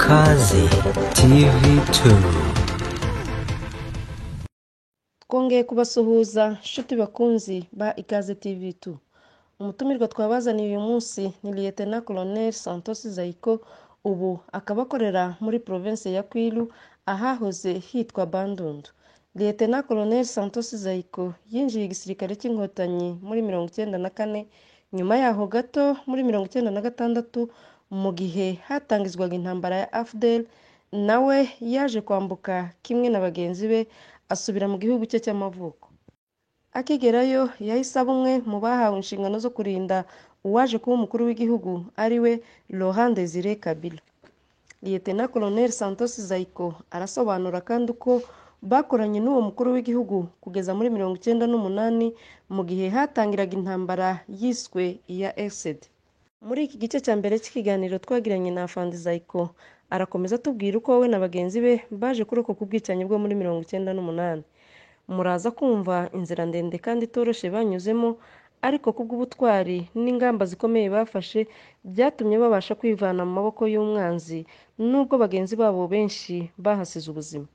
Ikaze TV2. Twongeye kubasuhuza, nshuti bakunzi ba Ikaze TV2. Umutumirwa twabazaniye uyu munsi ni Lieutenant Colonel Santos Zaiko, ubu akaba akorera muri province ya Kwilu, ahahoze hitwa Bandundu. Lieutenant Colonel Santos Zaiko yinjiye igisirikare cy'Inkotanyi muri 94. Nyuma yaho gato, muri 96, mu gihe hatangizwaga intambara ya AFDL, nawe yaje kwambuka kimwe na bagenzi be, asubira mu gihugu cye cy'amavuko. Akigerayo yahise aba umwe mu bahawe inshingano zo kurinda uwaje kuba umukuru w'igihugu, ari we Laurent Desire Kabila. Lieutenant Colonel Santos Zaiko arasobanura kandi uko bakoranye n'uwo mukuru w'igihugu kugeza muri 98, mu gihe hatangiraga intambara yiswe iya RCD. Muri iki gice cya mbere cy'ikiganiro twagiranye na Afande Zaiko, arakomeza atubwira uko we na bagenzi be baje kurokoka ubwicanyi bwo muri 98. Muraza kumva inzira ndende kandi itoroshye banyuzemo, ariko kubw'ubutwari n'ingamba zikomeye bafashe byatumye babasha kwivana mu maboko y'umwanzi, nubwo bagenzi babo benshi bahasize ubuzima.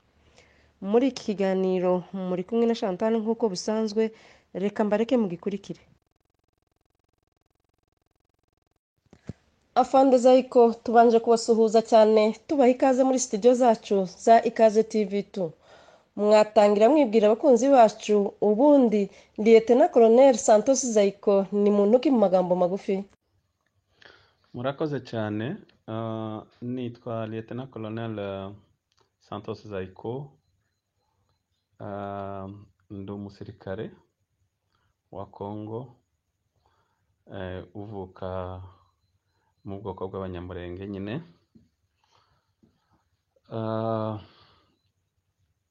Muri iki kiganiro muri kumwe na Chantal nk'uko bisanzwe. Reka mbareke mugikurikire. Afande Zaiko, tubanje kubasuhuza cyane, tubaha ikaze muri studio zacu za Ikaze TV2. Mwatangira mwibwira abakunzi bacu, ubundi Lieutenant Colonel Santos Zaiko ni muntu ki mu magambo magufi? Murakoze cyane. Nitwa Lieutenant Colonel Santos Zaiko. Ndi umusirikare wa Congo, uvuka mu bwoko bw'Abanyamurenge nyine.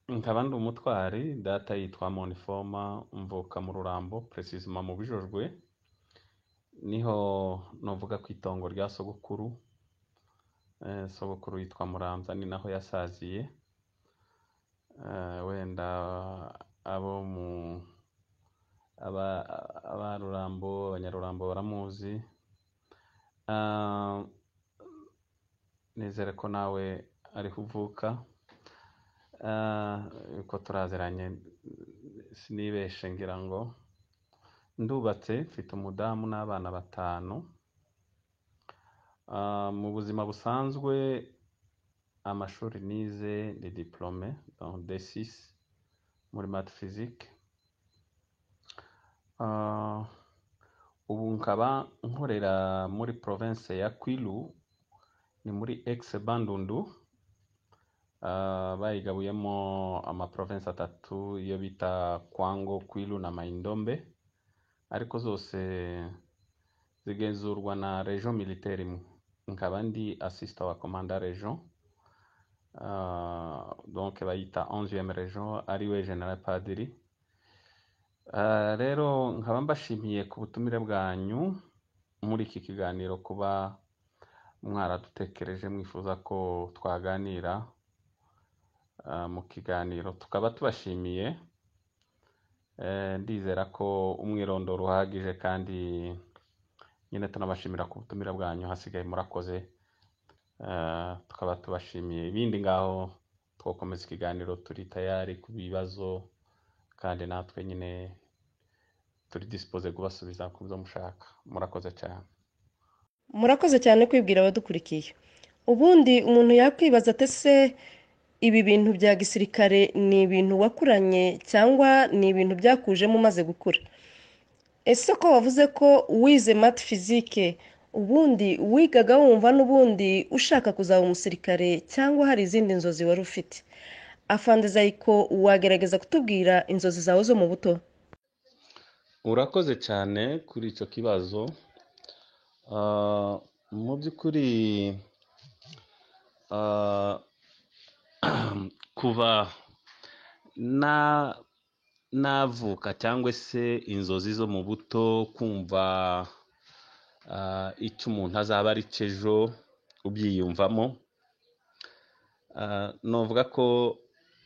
Nkaba ndi umutwari, data yitwa Monifoma, mvuka mu Rurambo, précisément mu Bijojwe, niho novuga ku itongo rya sogokuru. Sogokuru yitwa Muramza, ni naho yasaziye. Wenda abo mu aba aba Rurambo, Abanyarurambo baramuzi. Nizere ko nawe ariho uvuka. Uko turaziranye, sinibeshe, ngira ngo ndubatse, mfite umudamu n'abana batanu. Mu buzima busanzwe, amashuri nize ni diplôme, donc D6 muri math physique. Ubu nkaba nkorera muri province ya Kwilu, ni muri ex Bandundu. Bayigabuyemo ama province atatu, iyo bita Kwango, Kwilu na Maindombe, ariko zose zigenzurwa na region militaire imwe. Nkaba ndi assistant wa commandant region, donc bayita 11e region, ariwe General Padiri. Rero nkaba mbashimiye ku butumire bwanyu muri iki kiganiro, kuba mwaradutekereje mwifuza ko twaganira mu kiganiro, tukaba tubashimiye. Ndizera ko umwirondoro uhagije, kandi nyine tunabashimira ku butumire bwanyu. Hasigaye murakoze. Tukaba tubashimiye. Ibindi ngaho twakomeza ikiganiro, turi tayari ku bibazo, kandi natwe nyine turi disposé kubasubiza ku byo mushaka. Murakoze cyane. Murakoze cyane kwibwira abadukurikiye. Ubundi umuntu yakwibaza ate se, ibi bintu bya gisirikare ni ibintu wakuranye cyangwa ni ibintu byakujemo umaze gukura? Ese ko wavuze ko wize math physique, ubundi wigaga wumva n'ubundi ushaka kuzaba umusirikare, cyangwa hari izindi nzozi wari ufite? Afande Zayiko, wagerageza kutubwira inzozi zawe zo mu buto? Urakoze cyane kuri icyo kibazo. Mu by'ukuri, kuva na navuka, cyangwa se inzozi zo mu buto, kumva icyo umuntu azaba ari cyo ejo, ubyiyumvamo, novuga ko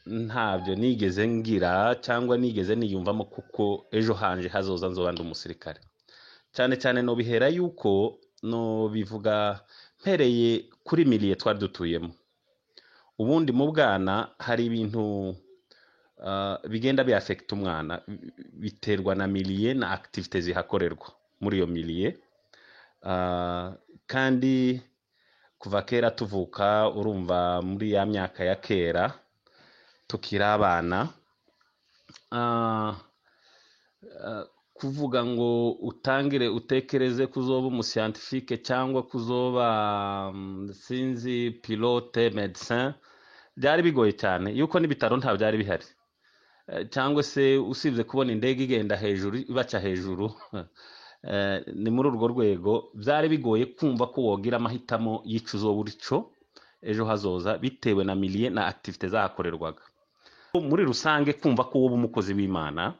ntabyo nigeze ngira cyangwa nigeze niyumvamo, kuko ejo hanje hazoza nzoba ndi umusirikare. Cyane cyane nobihera yuko nobivuga mpereye kuri milieu twari dutuyemo. Ubundi mu bwana hari ibintu bigenda biaffecta umwana, biterwa na milieu na activité zihakorerwa muri iyo milieu. Kandi kuva kera tuvuka, urumva muri ya myaka ya kera tukiri abana, kuvuga ngo utangire utekereze kuzoba umuscientifique cyangwa kuzoba sinzi, pilote, médecin, byari bigoye cyane, yuko n'ibitaro nta byari bihari. Cyangwa se usibye kubona indege igenda hejuru, ibaca hejuru. Ni muri urwo rwego byari bigoye kumva ko wogira amahitamo y'ico uzoba urico ejo hazoza, bitewe na milieu na activité zahakorerwaga muri rusange. Kumva ko woba umukozi w'Imana,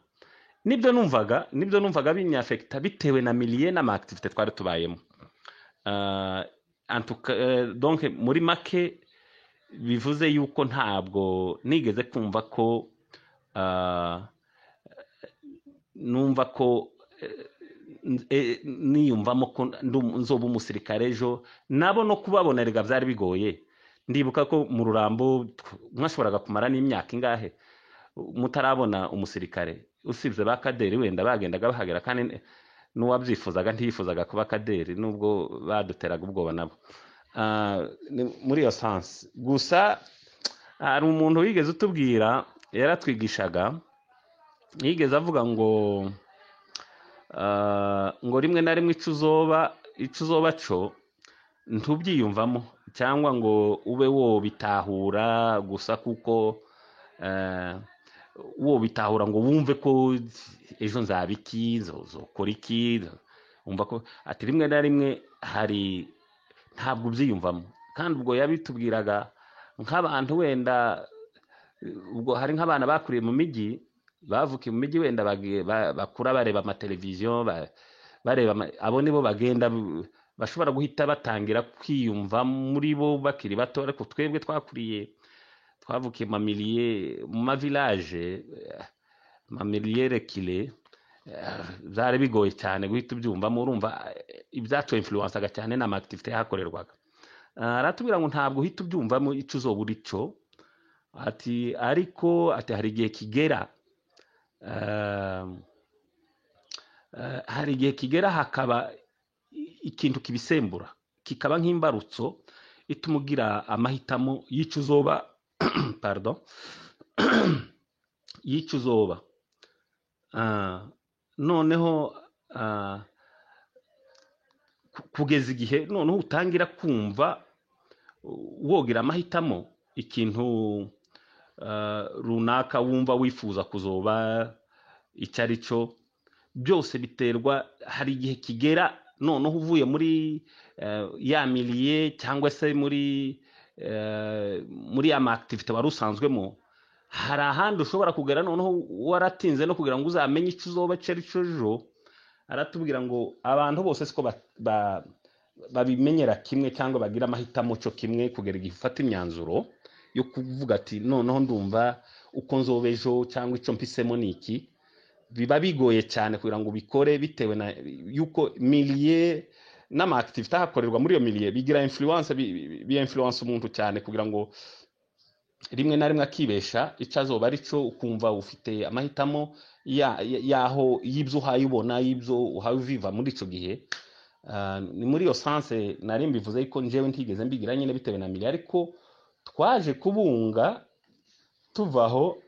nibyo numvaga binyaffecta bitewe na milieu n'ama activité twari tubayemo. En tout cas, donc muri make bivuze yuko ntabwo nigeze kumva ko numva ko niyumvamo ko nzoba umusirikare ejo. Nabo no kubabona erega byari bigoye. Ndibuka ko mu Rurambo mwashoboraga kumara n'imyaka ingahe mutarabona umusirikare, usibye ba kaderi wenda bagendaga bahagera, kandi n'uwabyifuzaga ntiyifuzaga kuba kaderi, nubwo baduteraga ubwoba nabo. Ni muri iyo sens. Gusa hari umuntu wigeze utubwira, yaratwigishaga, yigeze avuga ngo ngo rimwe na rimwe ico uzoba co ntubyiyumvamo cyangwa ngo ube wobitahura gusa, kuko wobitahura ngo wumve ko ejo nzaba iki, nzokora iki, wumva ko ati rimwe na rimwe hari ntabwo ubyiyumvamo. Kandi ubwo yabitubwiraga nk'abantu wenda ubwo hari nk'abana bakuriye mu mijyi, bavukiye mu mijyi, wenda bakura bareba amateleviziyo, bareba abo nibo bagenda bashobora guhita batangira kwiyumva muri bo bakiri bato. Ariko twebwe twakuriye, twavukiye mu mamilieu, mu mavillage, mamilieu reculé, byari bigoye cyane guhita ubyumvamo. Urumva ibyacu influençaga cyane ni ama activité yahakorerwaga. Aratubwira ngo ntabwo uhita ubyumvamo icyo uzoba uri cyo, ati ariko ati hari igihe kigera, hari igihe kigera hakaba ikintu kibisembura, kikaba nk'imbarutso ituma ugira amahitamo y'icyo uzoba, pardon, y'icyo uzoba. Noneho kugeza igihe noneho utangira kumva wogira amahitamo ikintu runaka wumva wifuza kuzoba icyo ari cyo. Byose biterwa, hari igihe kigera noneho uvuye muri ya milieu cyangwa se muri ya ma activité wari usanzwemo, hari ahandi ushobora kugera noneho waratinze no kugira ngo uzamenye icyo uzoba icyo ari cyo ejo. Aratubwira ngo abantu bose siko babimenyera kimwe cyangwa bagira amahitamo cyo kimwe kugera igihe ufata imyanzuro yo kuvuga ati noneho ndumva uko nzoba ejo cyangwa icyo mpisemo ni iki. Biba bigoye cyane kugira ngo ubikore, bitewe na yuko milieu n'ama activité ahakorerwa muri iyo milieu bigira influence, bi influence umuntu cyane, kugira ngo rimwe na rimwe akibesha icyo azoba ari cyo. Ukumva ufite amahitamo y'aho y'ibyo uhaye ubona, y'ibyo uhaye uviva muri icyo gihe. Ni muri iyo sens nari mbivuze yuko njyewe ntigeze mbigira nyine bitewe na milieu. Ariko twaje kubunga tuvaho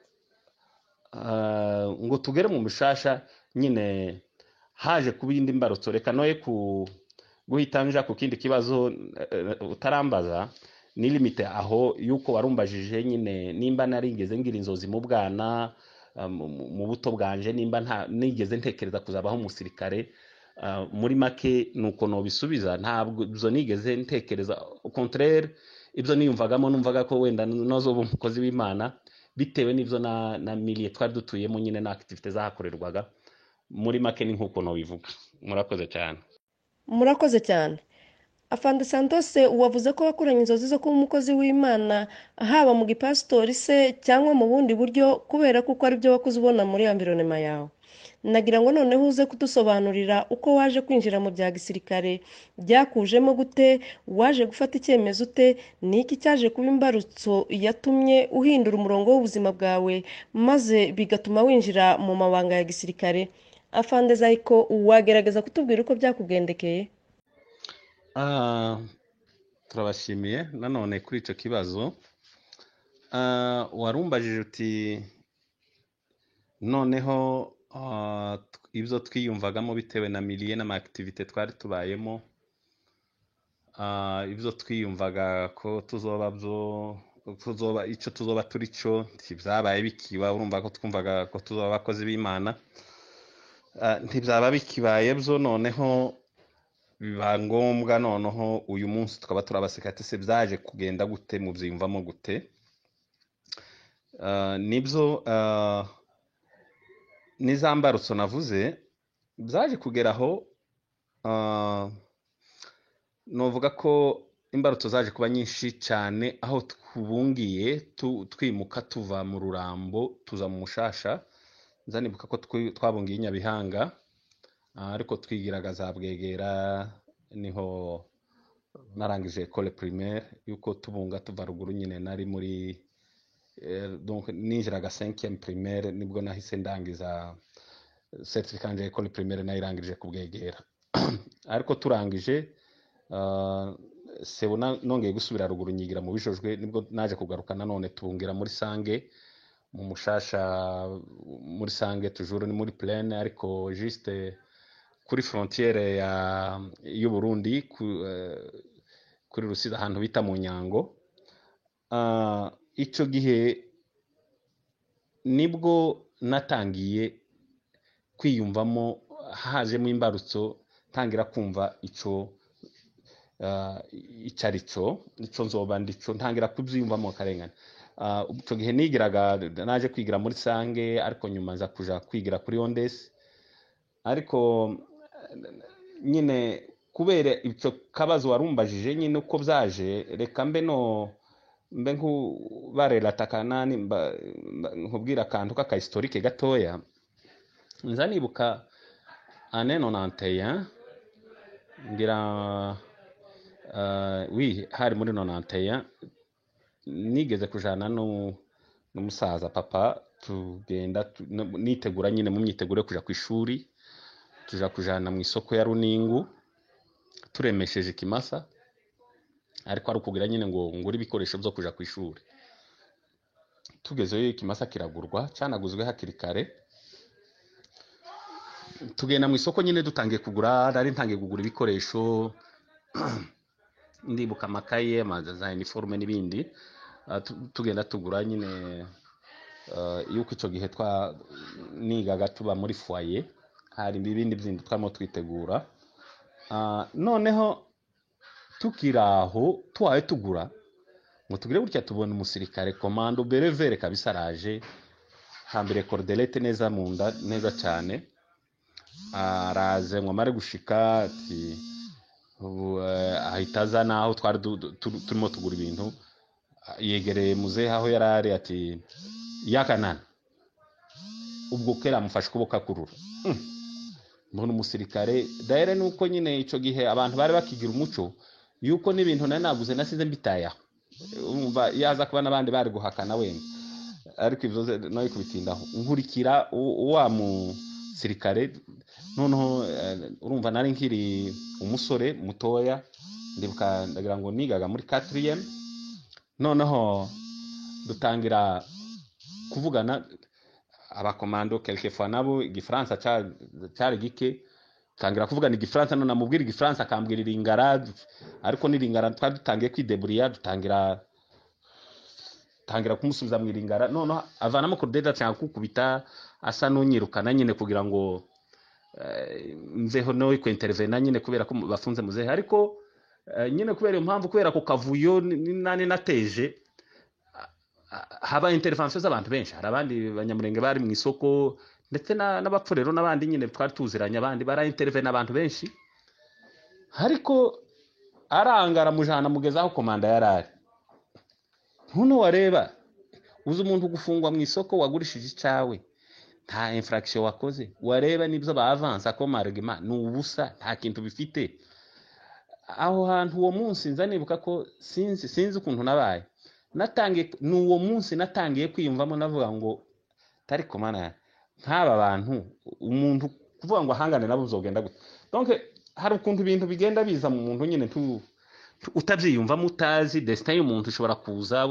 ngo tugere mu Mushasha nyine, haje kuba indi mbarutso. Reka noye ku guhita nja ku kindi kibazo utarambaza, ni limite aho yuko warumbajije nyine nimba narigeze ngira inzozi mu bwana, mu buto bwanje, nimba nta nigeze ntekereza kuzabaho umusirikare. Muri make nuko nobisubiza: ntabwo ibyo nigeze ntekereza. Au contraire, ibyo niyumvagamo, numvaga ko wenda nozoba umukozi w'Imana, bitewe n'ibyo na milieu twari dutuyemo nyine na activité zahakorerwaga. Muri make ni nk'uko nobivuga. Murakoze cyane. Murakoze cyane. Afande Santos, wavuze ko wakuranye inzozi zo kuba umukozi w'Imana, haba mu gipasitori se cyangwa mu bundi buryo, kubera kuko ari byo wakuze ubona muri environnement yawe. Nagira ngo noneho uze kudusobanurira uko waje kwinjira mu bya gisirikare, byakujemo gute, waje gufata icyemezo ute, ni iki cyaje kuba imbarutso yatumye uhindura umurongo w'ubuzima bwawe maze bigatuma winjira mu mabanga ya gisirikare? Afande Zayiko, wagerageza kutubwira uko byakugendekeye? Turabashimiye nanone kuri icyo kibazo. Warumbajije uti noneho ibyo twiyumvagamo bitewe na milieu n'ama activités twari tubayemo, ibyo twiyumvaga ko tuzoba byo, tuzoba icyo tuzoba turi cyo, ntibyabaye bikiba. Urumva ko twumvaga ko tuzoba abakozi b'Imana, ntibyaba bikibaye byo. Noneho biba ngombwa noneho uyu munsi tukaba turabaseka. Se byaje kugenda gute? Mubyiyumvamo gute? Nibyo, n'iza mbarutso navuze byaje kugera aho. Novuga ko imbarutso zaje kuba nyinshi cyane aho twubungiye, twimuka tuva mu Rurambo tuza mu Mushasha. Nza nibuka ko twabungiye i Nyabihanga, ariko twigiraga za Bwegera, niho narangije école primaire. Yuko tubunga tuva ruguru nyine, nari muri donc ninjiraga 5e primaire, nibwo nahise ndangiza certificat yanje école primaire, nayirangirije ku Bwegera. Ariko turangije, sebona nongeye gusubira ruguru nyigira mu Bijojwe, nibwo naje kugaruka nanone tubungira muri Sange mu Mushasha, muri Sange toujours ni muri plaine, ariko juste kuri frontière ya y'u Burundi, kuri Rusizi, ahantu bita mu Nyango. Ico gihe nibwo natangiye kwiyumvamo, hajemo imbarutso, ntangira kumva ico ico ari cyo, ico nzoba ndico, ntangira kubyiyumvamo akarengane. Ico gihe nigiraga, naje kwigira muri Sange, ariko nyuma nza kuja kwigira kuri Ondesi. Ariko nyine kubera icyo kabazo warumbajije nyine uko byaje, reka mbe no mbe nkubarelata kanani, nkubwira akantu k'aka historique gatoya. Nza nibuka année 91, ngira oui, hari muri 91, nigeze kujana n'umusaza papa, tugenda nitegura nyine mu myiteguro yo kuja ku ishuri, tuja kujana mu isoko ya Runingu turemesheje ikimasa, ariko ari ukugira nyine ngo ngure ibikoresho byo kuja ku ishuri. Tugezeyo ikimasa kiragurwa, canaguzwe hakiri kare. Tugenda mu isoko nyine, dutangiye kugura, nari ntangiye kugura ibikoresho, ndibuka amakaye, za uniforme n'ibindi. Tugenda tugura nyine, yuko icyo gihe twa nigaga tuba muri foyer, hari ibindi bindi twarimo twitegura. Noneho tukiri aho tuwaye tugura, ngo tugire gutya tubona umusirikare commando, béret vert kabisa, araje hambere cordelette neza mu nda neza cyane. Araze ngo amare gushika ati ubu, ahita aza naho twari turimo tugura ibintu, yegereye muzehe aho yari ari, ati yakanana. Ubwo kera amufashe ukuboko akurura. Mbona umusirikare dahere nuko nyine ico gihe abantu bari bakigira umuco yuko n'ibintu nari naguze nasize mbitaye aho. Umva, yaza kuba n'abandi bari guhakana wenda, ariko ivyo nawe kubitindaho. Nkurikira wa musirikare noneho, urumva nari nkiri umusore mutoya, ndibuka ndagira ngo nigaga muri 4e. Noneho dutangira kuvugana abakomando, quelquefois nabo igifaransa cari gike, tangira kuvugana igifaransa. None namubwira igifaransa akambwira iringara, ariko n'iringara twari dutangiye kwideburiya, dutangira tangira kumusubiza mu iringara. Noneho avanamo cordelette ashaka kukubita, asa n'unyirukana nyine kugira ngo mveho no kwintervena nyine, kubera ko bafunze muzehe. Ariko nyine kubera iyo mpamvu, kubera ako kavuyo nani nateje, haba intervention z'abantu benshi. Hari abandi banyamurenge bari mu isoko, ndetse n'abapfurero n'abandi nyine twari tuziranye, abandi bara intervene, abantu benshi. Ariko Aranga, aramujana, amugeza aho komanda yari ari. Ntuno wareba uzi umuntu gufungwa mu isoko wagurishije icawe, nta infraction wakoze, wareba n'ibyo ba avance comme argument ni ubusa, nta kintu bifite. Aho hantu uwo munsi nza nibuka ko sinzi ukuntu nabaye natangiye, ni uwo munsi natangiye kwiyumvamo, navuga ngo tariko mana, nk'aba bantu umuntu kuvuga ngo ahangane nabo bizogenda gute? Donc hari ukuntu ibintu bigenda biza mu muntu nyine utabyiyumvamo, utazi destin y'umuntu ishobora kuza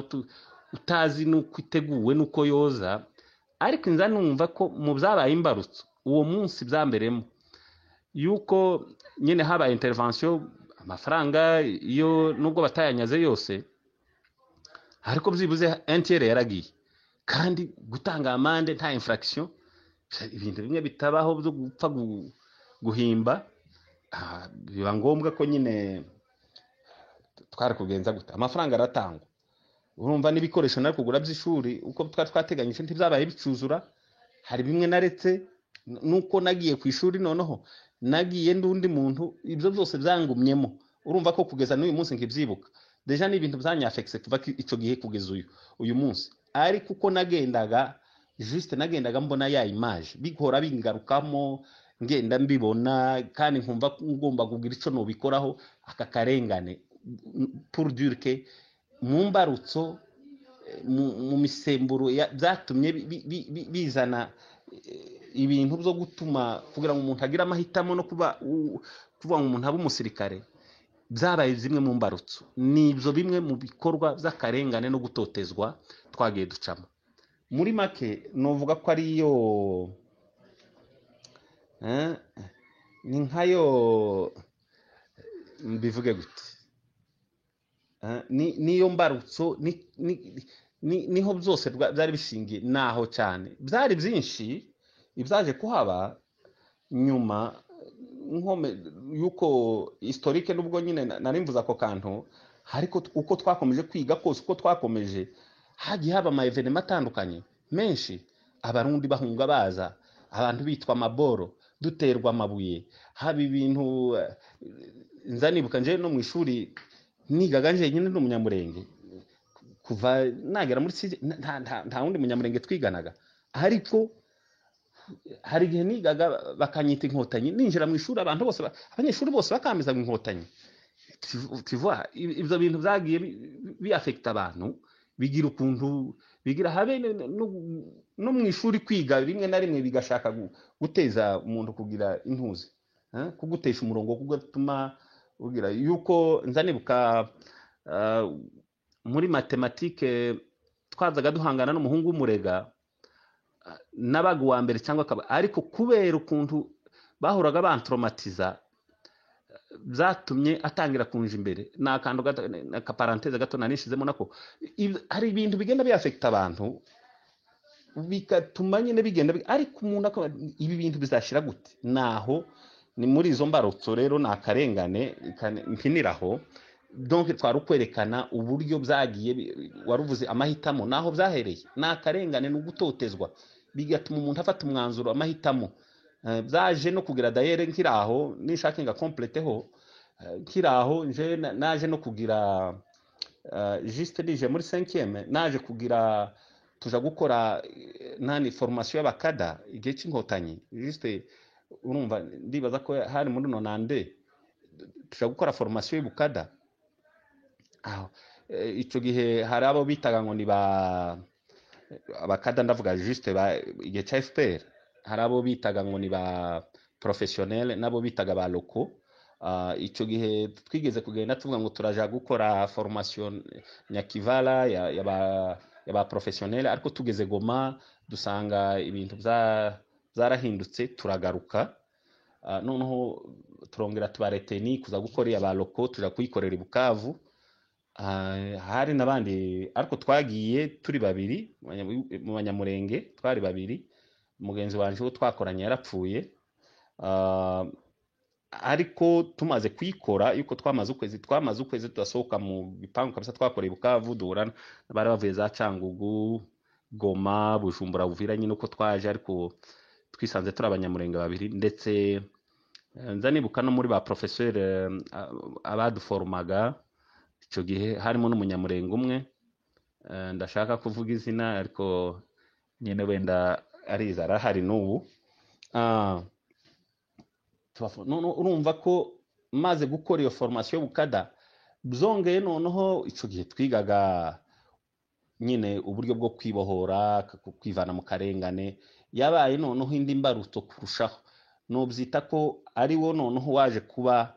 utazi n'uko iteguwe n'uko yoza. Ariko nza numva ko mu byabaye imbarutso uwo munsi byamberemo yuko nyine habaye intervention, amafaranga iyo nubwo batayanyaze yose, ariko byibuze un tiers yaragiye. Kandi gutanga amande nta infraction, ibintu bimwe bitabaho byo gupfa guhimba, biba ngombwa ko nyine twari kugenza gute, amafaranga aratangwa. Urumva n'ibikoresho nari kugura by'ishuri uko twari twateganyije ntibyabaye bicuzura. Hari bimwe naretse, nuko nagiye ku ishuri, noneho nagiye n'undi muntu, ibyo byose byangumyemo. Urumva ko kugeza n'uyu munsi nkibyibuka. Déjà ni ibintu byanyafekise kuva ico gihe kugeza uyu munsi. Ariko uko nagendaga, juste nagendaga mbona ya image bihora bingarukamo, ngenda mbibona kandi nkumva ngomba kugira ico nobikoraho aka karengane, pour dire que mu mbarutso, mu misemburo byatumye bizana ibintu byo gutuma kugira ngo umuntu agire amahitamo no kuba kuvuga ngo umuntu abe umusirikare, byabaye zimwe mu mbarutso. Ni ibyo bimwe mu bikorwa by'akarengane no gutotezwa twagiye ducamo. Muri make novuga ko ariyo ni nkayo mbivuge gute, niyo mbarutso, niho byose byari bishingiye, naho cyane byari byinshi ibyaje kuhaba nyuma nkome yuko historique. Nubwo nyine nari mvuze ako kantu, ariko uko twakomeje kwiga kose, uko twakomeje, hagiye haba ama événements atandukanye menshi, Abarundi bahunga baza, abantu bitwa amaboro, duterwa amabuye, haba ibintu nza nibuka nje no mu ishuri nigaga njyenyine ndi Umunyamurenge. Kuva nagera muri nta wundi Munyamurenge twiganaga, ariko hari igihe nigaga bakanyita Inkotanyi. Ninjira mu ishuri, abantu bose abanyeshuri bose bakameza ngo Inkotanyi. Tu vois, ibyo bintu byagiye biafekita abantu, bigira ukuntu bigira habe no mu ishuri kwiga, rimwe na rimwe bigashaka guteza umuntu kugira intuzi, kugutesha umurongo, kugatuma ugira yuko nza nibuka muri mathématiques twazaga duhangana n'umuhungu w'Umurega, nabaga uwa mbere cyangwa akaba, ariko kubera ukuntu bahoraga bantromatiza byatumye atangira kunja imbere. Ni akantu gato, aka parenthèse gato nanishizemo nako. Hari ibintu bigenda biafekita abantu, bigatuma nyine bigenda ariko umuntu akaba ibi bintu bizashira gute? Naho ni muri izo mbarutso rero, ni akarengane mpiniraho. Donc twari ukwerekana uburyo byagiye waruvuze amahitamo naho byahereye, ni akarengane, ni ugutotezwa, bigatuma umuntu afata umwanzuro, amahitamo. Byaje no kugira d'ailleurs nkiraho nishaka nga compléteho, nkiraho nje naje no kugira juste nije muri 5e, naje kugira tuja gukora nani, formation y'abakada igihe c'Inkotanyi. Juste urumva ndibaza ko hari muri 92 tuja gukora formation y'ubukada aho. Ico gihe hari abo bitaga ngo ni ba abakada, ndavuga juste ba igihe ca FPR, hari abo bitaga ngo ni ba professionnel n'abo bitaga ba locaux. Ico gihe twigeze kugenda tuvuga ngo turaja gukora formation Nyakivala ya ba professionnel, ariko tugeze Goma dusanga ibintu byarahindutse, turagaruka. Noneho turongera tuba retenus kuza gukora iya ba locaux, tuja kuyikorera i Bukavu. Hari n'abandi, ariko twagiye turi babiri mu Banyamurenge, twari babiri, mugenzi wanje wo twakoranye yarapfuye. Ariko tumaze kuyikora, yuko twamaze ukwezi tudasohoka mu gipangu kabisa. Twakoreye i Bukavu, duhura n'abari bavuye za Cangugu, Goma, Bujumbura, Uvira, nyine uko twaje, ariko twisanze turi Abanyamurenge babiri. Ndetse Nza nibuka no muri ba professeur abaduforomaga icyo gihe harimo n'Umunyamurengo umwe. Ndashaka kuvuga izina, ariko nyine wenda ariza, arahari n'ubu. None urumva ko maze gukora iyo formation y'ubukada, byongeye noneho icyo gihe twigaga nyine uburyo bwo kwibohora, kwivana mu karengane, yabaye noneho indi mbarutso kurushaho. Nubyita ko ari wo noneho waje kuba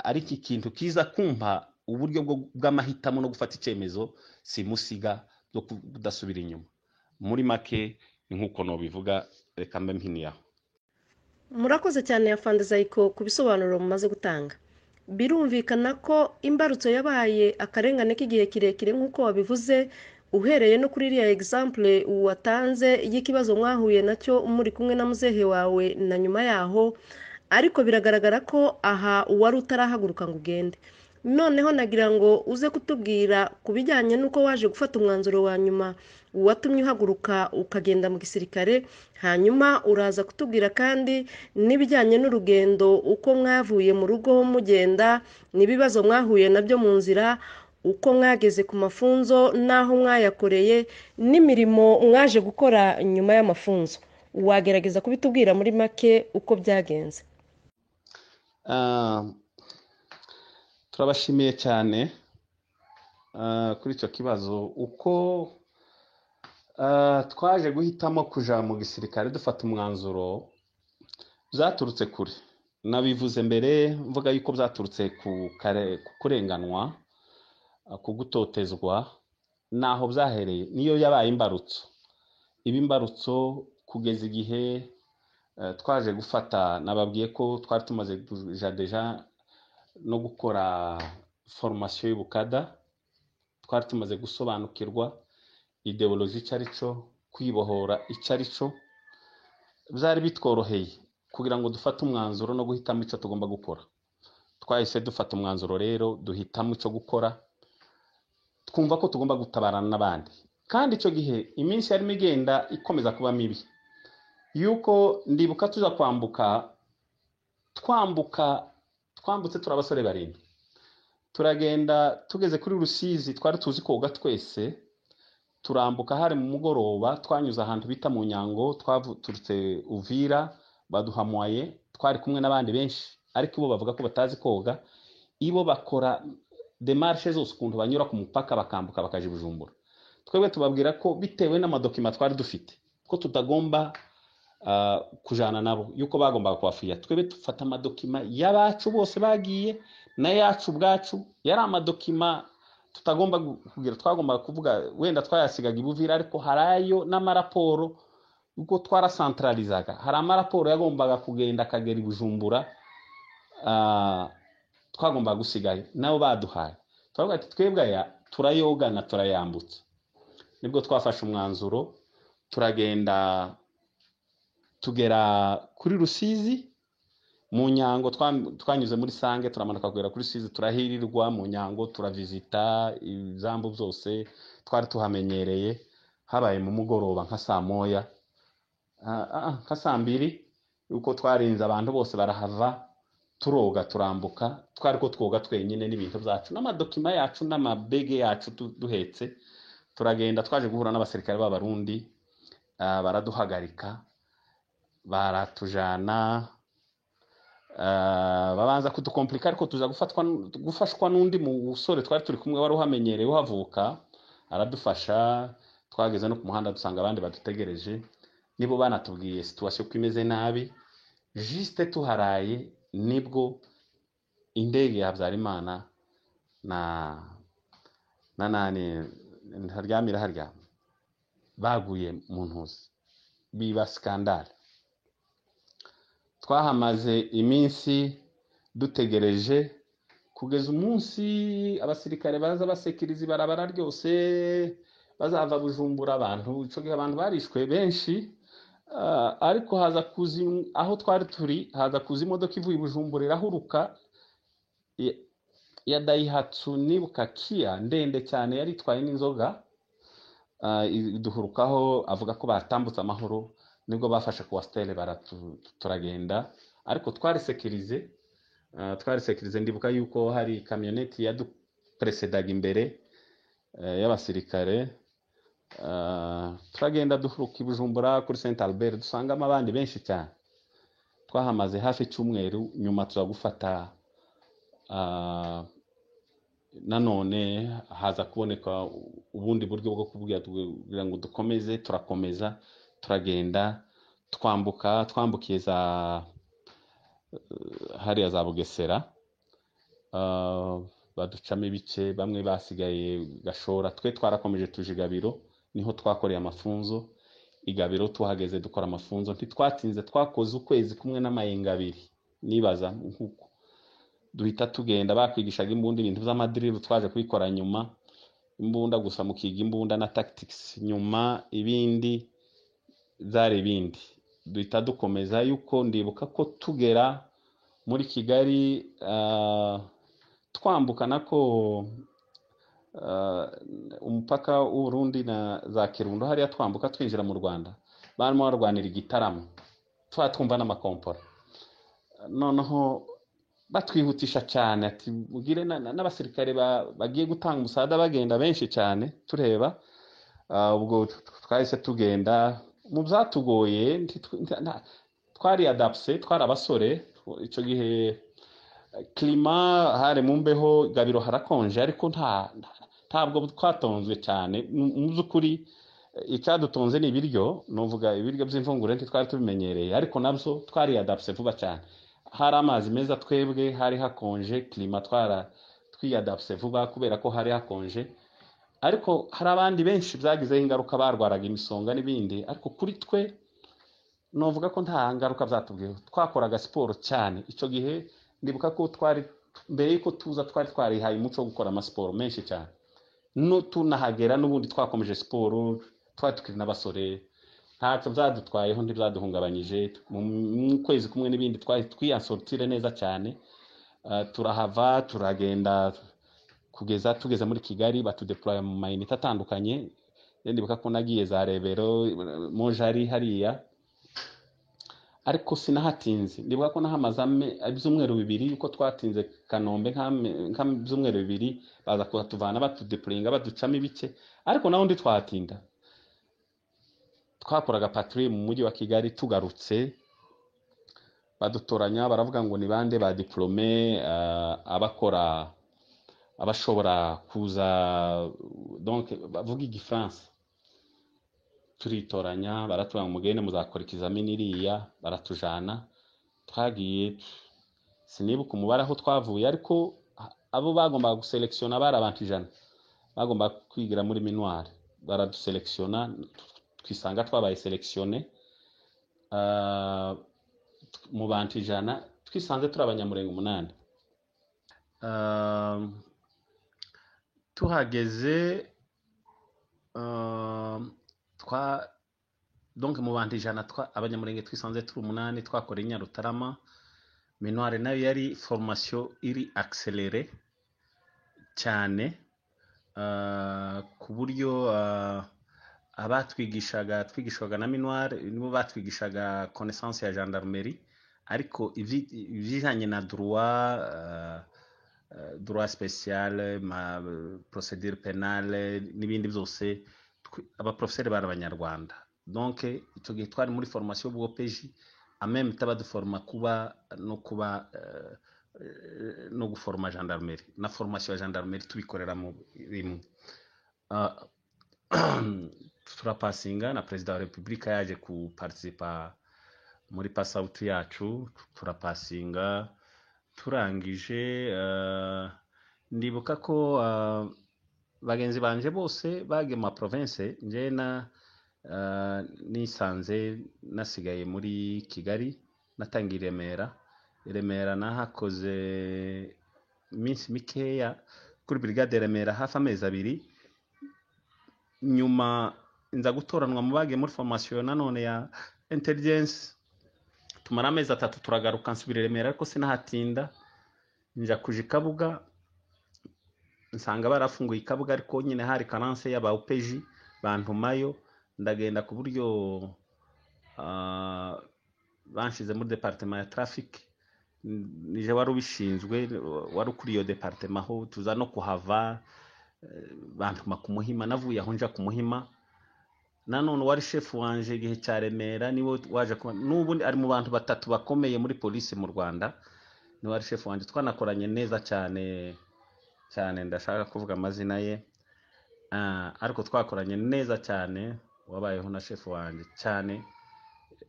ari iki kintu kiza kumpa uburyo bw'amahitamo no gufata icyemezo simusiga bwo kudasubira inyuma. Muri make ni nk'uko nobivuga, reka mbe mpiniye aho. Murakoze cyane, Afande Zayiko, ku bisobanuro mumaze gutanga. Birumvikana ko imbarutso yabaye akarengane k'igihe kirekire, nk'uko wabivuze, uhereye no kuri iriya exemple watanze y'ikibazo mwahuye nacyo muri kumwe na muzehe wawe na nyuma yaho. Ariko biragaragara ko aha wari utarahaguruka ngo ugende. Noneho nagira ngo uze kutubwira ku bijyanye n'uko waje gufata umwanzuro wa nyuma watumye uhaguruka ukagenda mu gisirikare. Hanyuma uraza kutubwira kandi n'ibijyanye n'urugendo, uko mwavuye mu rugo mugenda, n'ibibazo mwahuye nabyo mu nzira, uko mwageze ku mafunzo n'aho mwayakoreye, n'imirimo mwaje gukora nyuma y'amafunzo. Wagerageza kubitubwira muri make uko byagenze? Turabashimiye cyane kuri icyo kibazo. Uko twaje guhitamo kuja mu gisirikare, dufata umwanzuro, byaturutse kure. Nabivuze mbere mvuga yuko byaturutse ku kurenganwa, ku gutotezwa, naho byahereye. Niyo yabaye imbarutso, iba imbarutso kugeza igihe twaje gufata. Nababwiye ko twari tumaze kuja déjà no gukora formation y'ubukada, twari tumaze gusobanukirwa idéologie icyo ari cyo, kwibohora icyo ari cyo. Byari bitworoheye kugira ngo dufate umwanzuro no guhitamo icyo tugomba gukora. Twahise dufata umwanzuro rero, duhitamo icyo gukora, twumva ko tugomba gutabarana n'abandi. Kandi icyo gihe iminsi yarimo igenda ikomeza kuba mibi, yuko ndibuka tuza kwambuka, twambuka, twambutse turi abasore 7, turagenda tugeze kuri Rusizi. Twari tuzi koga twese, turambuka. Hari mu mugoroba, twanyuze ahantu bita mu Nyango, twaturutse Uvira, baduha moyen. Twari kumwe n'abandi benshi, ariko bo bavuga ko batazi koga. Ibo bakora démarches zose ukuntu banyura ku mupaka, bakambuka bakaja i Bujumbura. Twebwe tubabwira ko bitewe n'amadocuments twari dufite ko tutagomba kujana nabo, yuko bagombaga kubafuya. Twebwe dufata amadocuments y'abacu bose bagiye n'ayacu ubwacu. Yari amadocuments tutagomba kugira, twagombaga kuvuga wenda twayasigaga i Buvira, ariko hari ayo n'amaraporo ubwo twarasantralizaga, hari amaraporo yagombaga kugenda akagera i Bujumbura, twagombaga gusigayo, nabo baduhaye. Turavuga ati twebwe aya turayogana, turayambutsa. Nibwo twafashe umwanzuro, turagenda, tugera kuri Rusizi mu Nyango. Twanyuze muri Sange, turamanuka kugera kuri Rusizi, turahirirwa mu Nyango, turavizita ibyambu byose, twari tuhamenyereye. Habaye mu mugoroba nka saa 1, nka saa 2, yuko twarinze abantu bose barahava, turoga, turambuka. Twari ko twoga twenyine n'ibintu byacu n'amadocuments yacu n'amabege yacu duhetse, turagenda. Twaje guhura n'abasirikare b'Abarundi, baraduhagarika, baratujana, babanza kudukomplika, ariko tuza gufatwa, gufashwa n'undi musore twari turi kumwe wari uhamenyereye, uhavuka, aradufasha. Twageze no ku muhanda, dusanga abandi badutegereje, nibo banatubwiye situation ko imeze nabi. Juste tuharaye, nibwo indege ya Habyarimana na nani ntaryamira harya baguye mu ntuzi, biba scandale. Twahamaze iminsi dutegereje, kugeza umunsi abasirikare baza basekiriza ibarabara ryose bazava Bujumbura. Abantu ico gihe, abantu barishwe benshi. Ariko haza kuza, aho twari turi haza kuza imodoka ivuye i Bujumbura, irahuruka, ya Daihatsu, nibuka Kia ndende cyane, yari itwaye n'inzoga, iduhurukaho, avuga ko batambutse amahoro. Nibwo bafashe coaster, turagenda. Ariko twari sécurisé, twari sécurisé. Ndibuka yuko hari kamyoneti yadupresedaga imbere y'abasirikare. Turagenda duhuruka i Bujumbura kuri Saint Albert, dusangamo abandi benshi cyane. Twahamaze hafi icyumweru. Nyuma tuza gufata nanone haza kuboneka ubundi buryo bwo kubwira kugira ngo dukomeze. Turakomeza, turagenda, twambuka, twambukiye za hariya za Bugesera. Baducamo ibice, bamwe basigaye Gashora, twe twarakomeje tuje i Gabiro, niho twakoreye amafunzo. I Gabiro tuhageze dukora amafunzo, ntitwatinze, twakoze ukwezi kumwe n'amayenga abiri nibaza nkuko. Duhita tugenda, bakwigishaga imbunda, ibintu by'ama drill twaje kubikora nyuma. Imbunda gusa, mukiga imbunda na tactics, nyuma ibindi byari ibindi. Duhita dukomeza yuko ndibuka ko tugera muri Kigali, twambuka nako umupaka w'Uburundi na za Kirundo hariya, twambuka twinjira mu Rwanda, barimo barwanira igitaramo, tuba twumva n'amakompora. Noneho batwihutisha cyane, ati mugire n'abasirikare bagiye gutanga umusada bagenda benshi cyane tureba. Ubwo twahise tugenda mu byatugoye, twari adapté, twari abasore icyo gihe. Climat hari mu mbeho, Gabiro harakonje, ariko ntabwo twatonzwe cyane. Mu by'ukuri icyadutonze ni ibiryo, nuvuga ibiryo by'imvungure ntitwari tubimenyereye, ariko nabyo twari adapté vuba cyane. Hari amazi meza, twebwe hari hakonje, climat twara twiyadapse vuba kubera ko hari hakonje. Ariko hari abandi benshi byagizeho ingaruka, barwaraga imisonga n'ibindi, ariko kuri twe novuga ko nta ngaruka byatubwiyeho. Twakoraga siporo cyane icyo gihe. Ndibuka ko twari mbere y'uko tuza twari twarihaye umuco wo gukora amasiporo menshi cyane. No tunahagera n'ubundi twakomeje siporo, twari tukiri n'abasore, ntacyo byadutwayeho, ntibyaduhungabanyije. Mu kwezi kumwe n'ibindi twari twiyasortire neza cyane. Turahava turagenda kugeza tugeze muri Kigali, batudeploya mu ma unité atandukanye. Ndibuka ko nagiye za Rebero, Mojari hariya, ariko sinahatinze. Ndibuka ko nahamaze ibyumweru 2, yuko twatinze Kanombe nk'ibyumweru 2, baza kuhatuvana, batudeployinga, baducamo ibice, ariko naho ndi twahatinda. Twakoraga patrouille mu mujyi wa Kigali. Tugarutse badutoranya, baravuga ngo ni bande ba diplômé abakora, abashobora kuza, donc bavuga igifaransa. Turitoranya, baratubwira ngo mugende muzakora ikizamini iriya, baratujana. Twagiye, sinibuka umubare aho twavuye, ariko abo bagombaga guselekisiona bari abantu 100 bagombaga kwigira muri MINUAR. Baraduselekisiona, twisanga twabaye sélectionné mu bantu 100, twisanze turi Abanyamurenge 8. Tuhageze twa donc mu bantu 100 Abanyamurenge twisanze turi 8. Twakora i Nyarutarama. MINUAR nayo yari formation iri accélérée cyane, ku buryo abatwigishaga, twigishwaga na MINUAR, nibo batwigishaga connaissance ya gendarmerie, ariko ibijanye na droit, droit spécial, ma procédure pénale n'ibindi byose, abaprofeseri bari Abanyarwanda. Donc icyo gihe twari muri formation y'OPJ, en même temps baduforma kuba no kuba no guforma gendarmerie na formation ya gendarmerie, tubikorera mu rimwe. Turapasinga, na perezida wa repubulika yaje kuparticipa muri pass out yacu. Turapasinga, turangije ndibuka ko bagenzi banje bose bagiye mu ma province, nje na nisanze nasigaye muri Kigali. Natangiye i Remera. I Remera nahakoze iminsi mikeya kuri brigade Remera, hafi amezi 2. Nyuma nza gutoranwa mu bagiye muri formation nanone ya intelligence, tumara amezi 3, turagaruka, nsubira i Remera, ariko sinahatinda, nja kuja i Kabuga. Nsanga barafunguye i Kabuga, ariko nyine hari carence y'aba OPJ, bantumayo, ndagenda ku buryo Banshize muri département ya trafic, nije wari ubishinzwe, wari ukuriye iyo département. Aho tuza no kuhava, bantuma ku Muhima. Navuye aho nja ku Muhima. Nanone wari chef wanje igihe cya Remera niwe waje kuba, n'ubu ari mu bantu batatu bakomeye muri polisi mu Rwanda, niwe wari chef wanje, twanakoranye neza cyane cyane. Ndashaka kuvuga amazina ye, ariko twakoranye neza cyane, wabayeho na chef wanje cyane,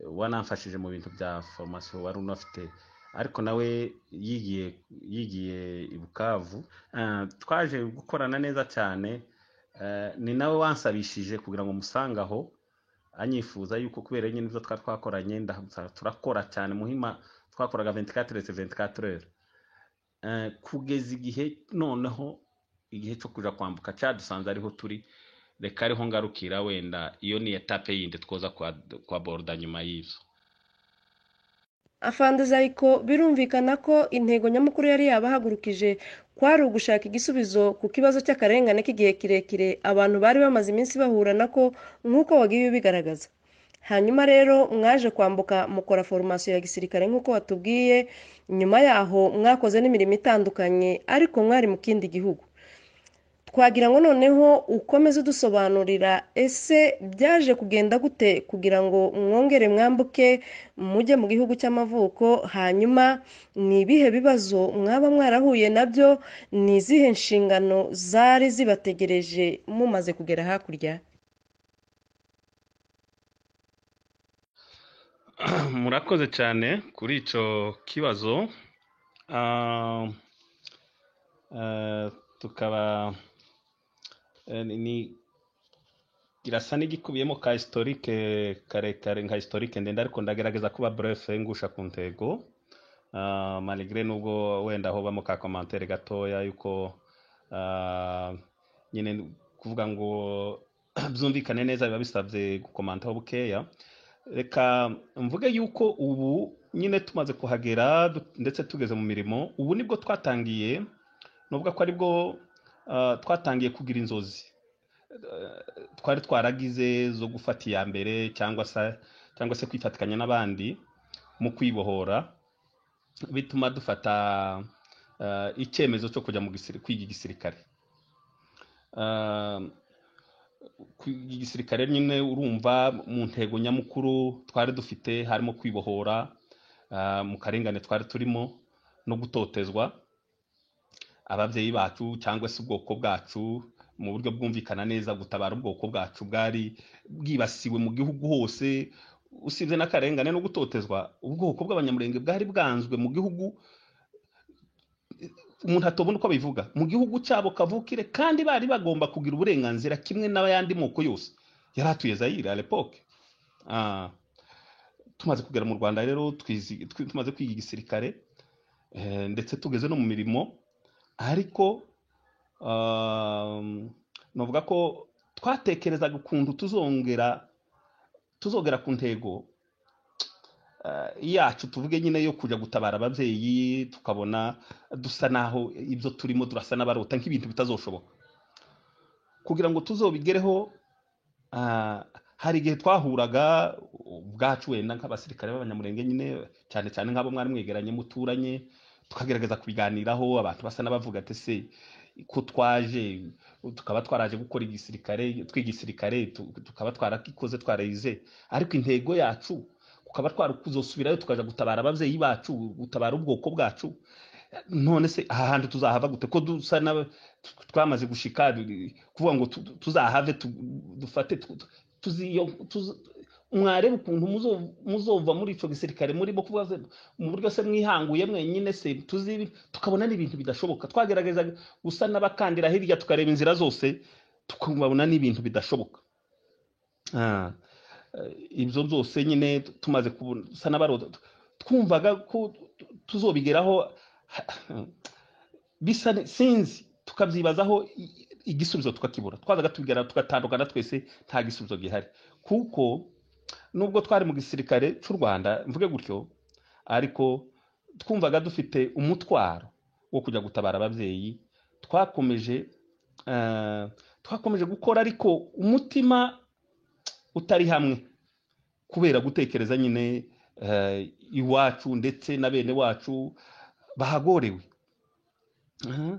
wanamfashije mu bintu bya formation, wari unafite, ariko nawe yigiye i Bukavu. Twaje gukorana neza cyane. Ni nawe wansabishije kugira ngo musange aho, anyifuza yuko kubera nyine ibyo twari twakoranye, turakora cyane Muhima, twakoraga 24 heures 24 heures, kugeza igihe noneho igihe cyo kuja kwambuka cyadusanze ariho turi. Reka ariho ngarukira, wenda iyo ni étape yindi twoza kwa borda nyuma y'ibyo. Afande Zayiko, birumvikana ko intego nyamukuru yari yabahagurukije kwari ugushaka igisubizo ku kibazo cy'akarengane k'igihe kirekire abantu bari bamaze iminsi bahura nako, nk'uko wagiye ubigaragaza. Hanyuma rero mwaje kwambuka, mukora formation ya gisirikare nk'uko watubwiye. Nyuma yaho mwakoze n'imirimo itandukanye, ariko mwari mu kindi gihugu. Twagira ngo noneho ukomeze udusobanurira, ese byaje kugenda gute kugira ngo mwongere mwambuke mujye mu gihugu cy'amavuko? Hanyuma ni ibihe bibazo mwaba mwarahuye nabyo? Ni izihe nshingano zari zibategereje mumaze kugera hakurya? Murakoze cyane kuri icyo kibazo. Tukaba ni kirasa n'igikubiyemo ka historique karekare, nka historique ndende, ariko ndagerageza kuba bref, ngusha ku ntego, malgré nubwo wenda hobamo ka commentaire gatoya yuko nyine kuvuga ngo byumvikane neza biba bisabye gukomantaho bukeya. Reka mvuge yuko ubu nyine tumaze kuhagera, ndetse tugeze mu mirimo, ubu nibwo twatangiye, nuvuga ko aribwo twatangiye kugira inzozi twari twaragize zo gufata iya mbere cyangwa se kwifatikanya n'abandi mu kwibohora, bituma dufata icyemezo cyo kujya kwiga igisirikare. Kwiga igisirikare nyine, urumva mu ntego nyamukuru twari dufite harimo kwibohora mu karengane twari turimo no gutotezwa ababyeyi bacu cyangwa se ubwoko bwacu, mu buryo bwumvikana neza, gutabara ubwoko bwacu bwari bwibasiwe mu gihugu hose. Usibye n'akarengane no gutotezwa, ubwoko bw'Abanyamurenge bwari bwanzwe mu gihugu, umuntu atobona uko abivuga, mu gihugu cyabo kavukire, kandi bari bagomba kugira uburenganzira kimwe n'ayandi moko yose yari atuye Zayire à l'époque. Tumaze kugera mu Rwanda rero, tumaze kwiga igisirikare, ndetse tugeze no mu mirimo, ariko novuga ko twatekerezaga ukuntu tuzongera ku ntego yacu, tuvuge nyine yo kujya gutabara ababyeyi, tukabona dusa naho ibyo turimo turasa n'abarota nk'ibintu bitazoshoboka. Kugira ngo tuzobigereho, hari igihe twahuraga ubwacu, wenda nk'abasirikare b'Abanyamurenge nyine, cyane cyane nk'abo mwari mwegeranye muturanye, tukagerageza kubiganiraho. Abantu basa n'abavuga ati: "Se ko twaje, tukaba twaraje gukora igisirikare, twiga igisirikare, tukaba twarakikoze, twarayize, ariko intego yacu tukaba twarikuzosubirayo tukaja gutabara ababyeyi bacu, gutabara ubwoko bwacu, none se aha hantu tuzahava gute, ko dusa twamaze gushika, kuvuga ngo tuzahave dufate mwareba ukuntu muzova muri ico gisirikare murimo, kuvuga mu buryo se mwihanguye mwenyine se tuzi?" Tukabona n'ibintu bidashoboka. Twagerageza gusa n'abakandira hirya, tukareba inzira zose, tukabona n'ibintu bidashoboka. Ibyo byose nyine tumaze gusa n'abarota, twumvaga ko tuzobigeraho bisa sinzi, tukabyibazaho, igisubizo tukakibura. Twazaga tubigera, tugatandukana twese nta gisubizo gihari, kuko nubwo twari mu gisirikare cy'u Rwanda, mvuge gutyo, ariko twumvaga dufite umutwaro wo kujya gutabara ababyeyi. Twakomeje gukora, ariko umutima utari hamwe kubera gutekereza nyine. iwacu ndetse na bene wacu bahagorewe. Aha.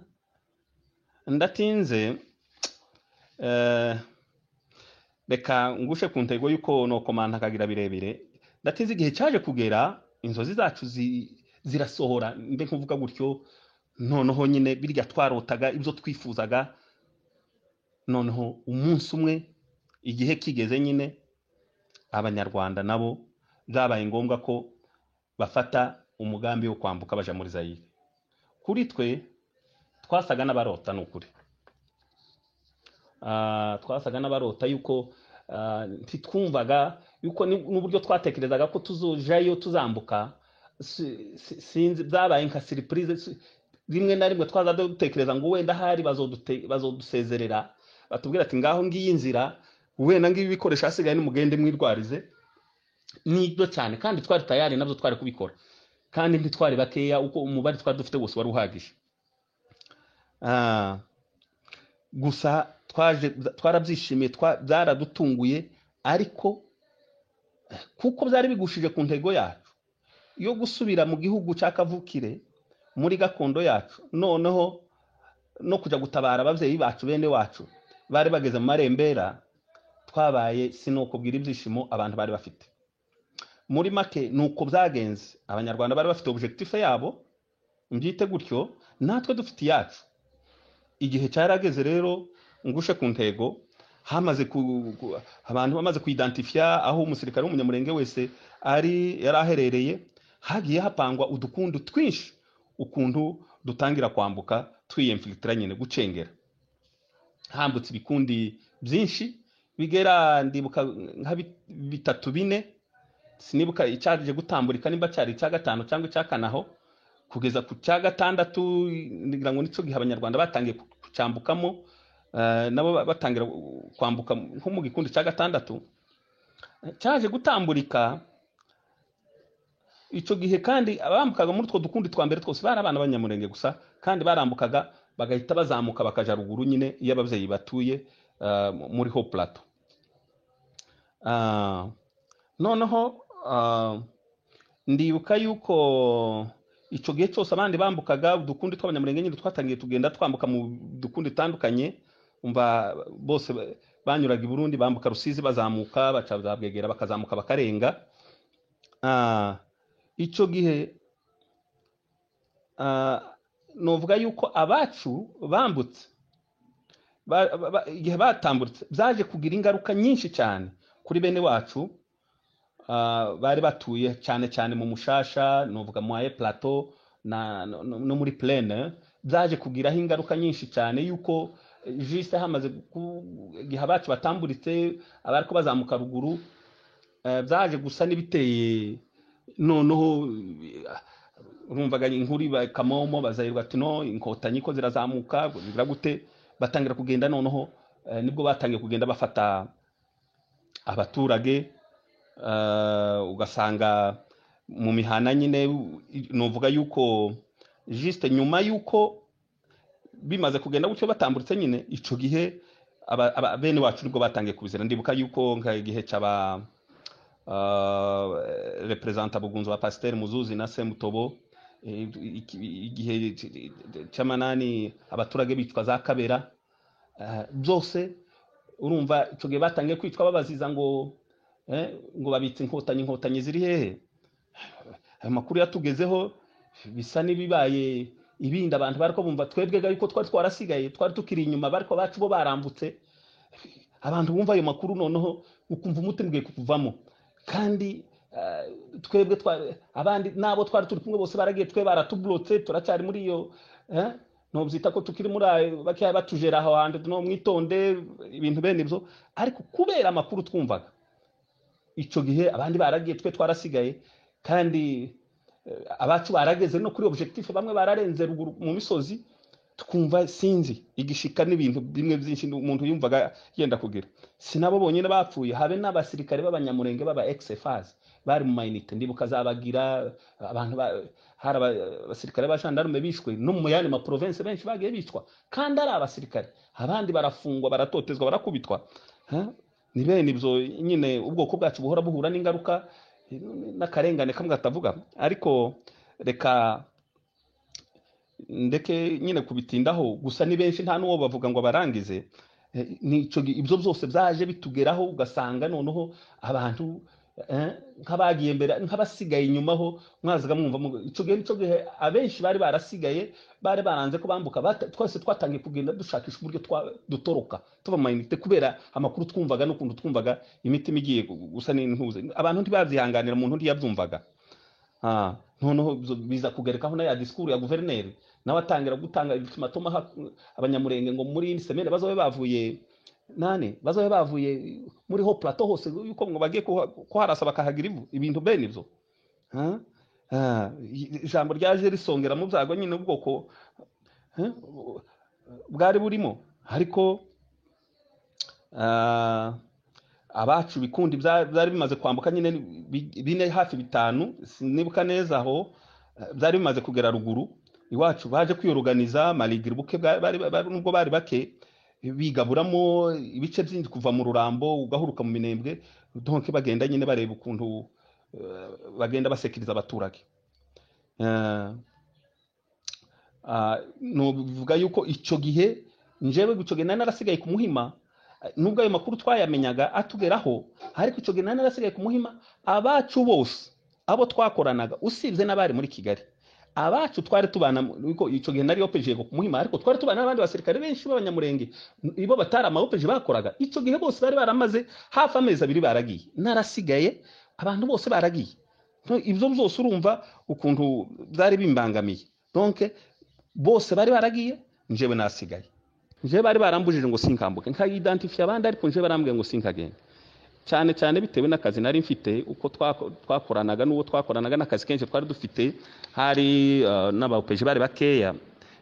Ndatinze, reka ngushe ku ntego y'uko nokomanta akagira birebire. Ndatinze, igihe cyaje kugera inzozi zacu zirasohora, mbe nkuvuga gutyo. Noneho nyine birya twarotaga, ibyo twifuzaga, noneho umunsi umwe igihe kigeze nyine Abanyarwanda nabo byabaye ngombwa ko bafata umugambi wo kwambuka baja muri Zayire. Kuri twe twasaga n'abarota, ni ukuri. Twasaga n'abarota yuko ntitwumvaga yuko n'uburyo twatekerezaga ko tuzojayo tuzambuka, sinzi, byabaye nka surprise. Rimwe na rimwe twaza dutekereza ngo wenda ahari bazodusezerera, batubwira ati: "Ngaho ngiyi inzira, wenda ngibi ibikoresho, hasigaye nimugende mwirwarize." Nibyo cyane, kandi twari tayari, nabyo twari kubikora, kandi ntitwari bakeya, uko umubare twari dufite wose wari uhagije. Gusa twaje twarabyishimiye, byaradutunguye, ariko kuko byari bigushije ku ntego yacu yo gusubira mu gihugu cya kavukire, muri gakondo yacu, noneho no kujya gutabara ababyeyi bacu, bene wacu bari bageze mu marembera, twabaye sinokubwira ibyishimo abantu bari bafite. Muri make ni uko byagenze. Abanyarwanda bari bafite objectif yabo, mbyite gutyo, natwe dufite iyacu. Igihe cyarageze rero, ngushe ku ntego, hamaze abantu bamaze kuidentifia aho umusirikare w'Umunyamurenge wese ari yari aherereye, hagiye hapangwa udukundu twinshi ukuntu dutangira kwambuka, twiyinfiltra nyine, gucengera. Hambutse ibikundi byinshi bigera, ndibuka, nka bitatu, bine, sinibuka icyaje gutamburika nimba cyari icya gatanu cyangwa icya kane aho, kugeza ku cya gatandatu ngira ngo nico gihe Abanyarwanda batangiye kucyambukamo, nabo batangira kwambuka nko mu gikundi cya gatandatu cyaje gutamburika icyo gihe. Kandi abambukaga muri utwo dukundi twa mbere twose bari abana b'Abanyamurenge gusa, kandi barambukaga bagahita bazamuka bakaja ruguru nyine iyo ababyeyi batuye, muri haut plateau. Noneho ndibuka yuko icyo gihe cyose abandi bambukaga, udukundi tw'Abanyamurenge nyine twatangiye tugenda twambuka mu dukundi dutandukanye. Umva, bose banyuraga i Burundi, bambuka Rusizi, bazamuka baca za Bwegera, bakazamuka bakarenga. Icyo gihe novuga yuko abacu bambutse, igihe batambutse byaje kugira ingaruka nyinshi cyane kuri bene wacu bari batuye cyane cyane mu Mushasha, novuga moyen plateau na no muri plaine. Byaje kugiraho ingaruka nyinshi cyane yuko juste hamaze igihe abacu batamburitse, abariko bazamuka ruguru, byaje gusa n'ibiteye. Noneho urumvaga inkuru iba Kamomo, bazahirwa ati: "No Inkotanyi ko zirazamuka, bigira gute?" Batangira kugenda, noneho nibwo batangiye kugenda bafata abaturage, ugasanga mu mihana nyine. Novuga yuko juste nyuma yuko bimaze kugenda gutyo, batamburitse nyine, ico gihe bene wacu nibwo batangiye kubizira. Ndibuka yuko nka igihe cy'aba représentant Bugunzu wa Pasteur Muzuzi na Semutobo, igihe cy'amanani abaturage bicwa za Kabera, byose urumva ico gihe batangiye kwicwa babaziza ngo babitse Inkotanyi. Inkotanyi ziri hehe? Ayo makuru yatugezeho bisa n'ibibaye ibindi. Abantu bariko bumva twebwe yuko twari twarasigaye, twari tukiri inyuma, bariko bacu bo barambutse. Abantu bumva ayo makuru, noneho ukumva umutima ugiye kukuvamo. Kandi twebwe abandi nabo twari turi kumwe bose baragiye, twe baratublotse, turacyari muri iyo, nobyita ko tukiri muri ayo bakiya batujera aho hantu, no mwitonde, ibintu bene ibyo. Ariko kubera amakuru twumvaga ico gihe, abandi baragiye, twe twarasigaye, kandi abacu barageze no kuri objectif, bamwe bararenze ruguru mu misozi, twumva sinzi igishika n'ibintu bimwe byinshi umuntu yumvaga yenda kugira. Si nabo bonyine bapfuye, habe n'abasirikare b'Abanyamurenge b'aba ex-FAZ bari mu ma unités. Ndibuka zabagira abantu hari abasirikare ba gendarme bishwe, no mu yandi ma province benshi bagiye bicwa kandi ari abasirikare, abandi barafungwa, baratotezwa, barakubitwa. Ha? Ni bene ibyo nyine ubwoko bwacu buhora buhura n'ingaruka. N'akarengane kamwe katavuga, ariko reka ndeke nyine kubitindaho. Gusa ni benshi, nta n'uwo bavuga ngo abarangize. Ibyo byose byaje bitugeraho, ugasanga noneho abantu nk'abagiye mbere, nk'abasigaye inyuma ho mwazaga mwumva icyo gihe abenshi bari barasigaye, bari baranze ko bambuka. Twese twatangiye kugenda dushakisha uburyo dutoroka tuva mu ma unité, kubera amakuru twumvaga n'ukuntu twumvaga imitima igiye gusa n'intuze. Abantu ntibabyihanganira, umuntu ntiyabyumvaga. Noneho ibyo biza kugerekaho na ya discours ya guverineri, nawe atangira gutanga ultimatum aha Abanyamurenge ngo muri iyi semaine bazobe bavuye nane, bazobe bavuye muri Hauts Plateau hose, yuko ngo bagiye kuharasa bakahagira ivu, ibintu bene ibyo. Ah, ah, ijambo ryaje risongera mu byago nyine ubwoko bwari burimo. Ariko abacu bikundi byari bimaze kwambuka nyine bine, hafi bitanu, sinibuka neza aho, byari bimaze kugera ruguru iwacu. Baje kwiyoruganiza maligira ubuke nubwo bari bake, bigaburamo ibice byinshi kuva mu Rurambo ugahuruka mu Minembwe. Donc bagenda nyine bareba ukuntu bagenda basekiriza abaturage. Novuga yuko icyo gihe njyewe, icyo gihe nari narasigaye ku Muhima, nubwo ayo makuru twayamenyaga atugeraho, ariko icyo gihe nari narasigaye ku Muhima. Abacu bose abo twakoranaga, usibye n'abari muri Kigali, abacu twari tubana yuko icyo gihe nari OPG ku Muhima, ariko twari tubana n'abandi basirikare benshi b'Abanyamurenge, ibo batari ama OPG bakoraga. Icyo gihe bose bari baramaze hafi amezi 2 baragiye, narasigaye, abantu bose baragiye. Ibyo byose urumva ukuntu byari bimbangamiye. Donc bose bari baragiye, njyewe nasigaye. Njyewe bari barambujije ngo sinkambuke, nkayidentify abandi, ariko njyewe barambwiye ngo sinkagende, cyane cyane bitewe n'akazi nari mfite, uko twakoranaga n'uwo twakoranaga n'akazi kenshi twari dufite. Hari n'aba OPG bari bakeya,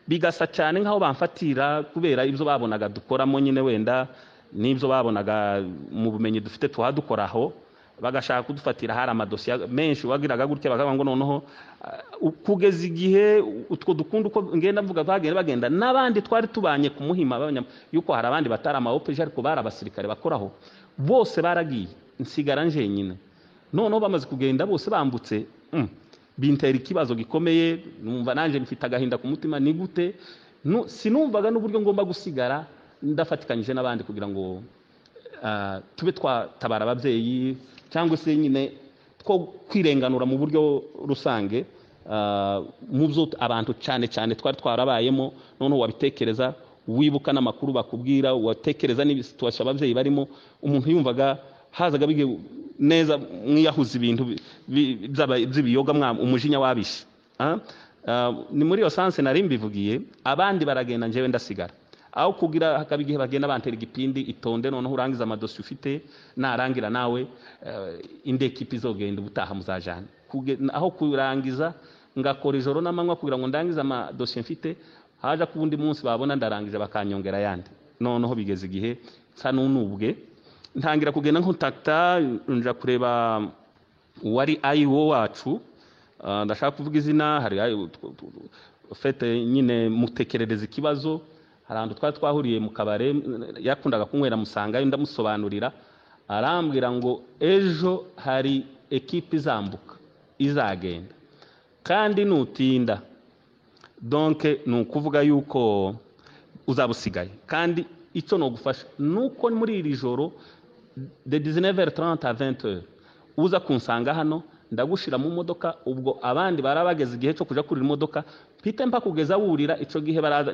bigasa cyane nk'aho bamfatira kubera ibyo babonaga dukoramo nyine, wenda n'ibyo babonaga mu bumenyi dufite tuhadukoraho, bagashaka kudufatira. Hari amadosiye menshi wagiraga gutya bakavuga ngo noneho kugeza igihe utwo dukunda uko ngenda mvuga bagenda bagenda n'abandi twari tubanye ku Muhima yuko hari abandi batari ama OPG ariko bari abasirikare bakoraho, bose baragiye, nsigara njenyine. Noneho bamaze kugenda bose bambutse, bintera ikibazo gikomeye. Numva nanjye mfite agahinda ku mutima, ni gute sinumvaga n'uburyo ngomba gusigara ndafatikanyije n'abandi kugira ngo tube twatabara ababyeyi, cyangwa se nyine two kwirenganura mu buryo rusange mu byo abantu cyane cyane twari twarabayemo. Noneho wabitekereza, wibuka n'amakuru bakubwira, watekereza n'ibisituation ababyeyi barimo, umuntu yumvaga hazaga bige neza mwiyahuza ibintu by'ibiyoga, umujinya wabishe. Ni muri iyo sens nari mbivugiye. Abandi baragenda, njyewe ndasigara. Aho kugira hakaba igihe bagenda bantera igipindi: "Itonde, noneho urangiza amadosiye ufite, narangira nawe indi ekipi izogenda ubutaha muzajana." Aho kurangiza ngakora ijoro n'amanywa kugira ngo ndangize amadosiye mfite, haja ku wundi munsi babona ndarangije bakanyongera ayandi. Noneho bigeze igihe nsa n'unubwe, ntangira kugenda nkontakta, nja kureba uwari ayiwo wacu. Ndashaka kuvuga izina, hari fete nyine mutekerereza ikibazo. Hari ahantu twari twahuriye mu kabare yakundaga kunywera, musangayo, ndamusobanurira. Arambwira ngo ejo hari ekipe izambuka izagenda, kandi nutinda, donc ni ukuvuga yuko uzaba usigaye, kandi icyo nogufasha nuko muri iri joro de 19h30 à 20h uza kunsanga hano, ndagushira mu modoka. Ubwo abandi barabageze igihe cyo kuja kurira imodoka, mpite mpa kugeza wurira. Ico gihe baraza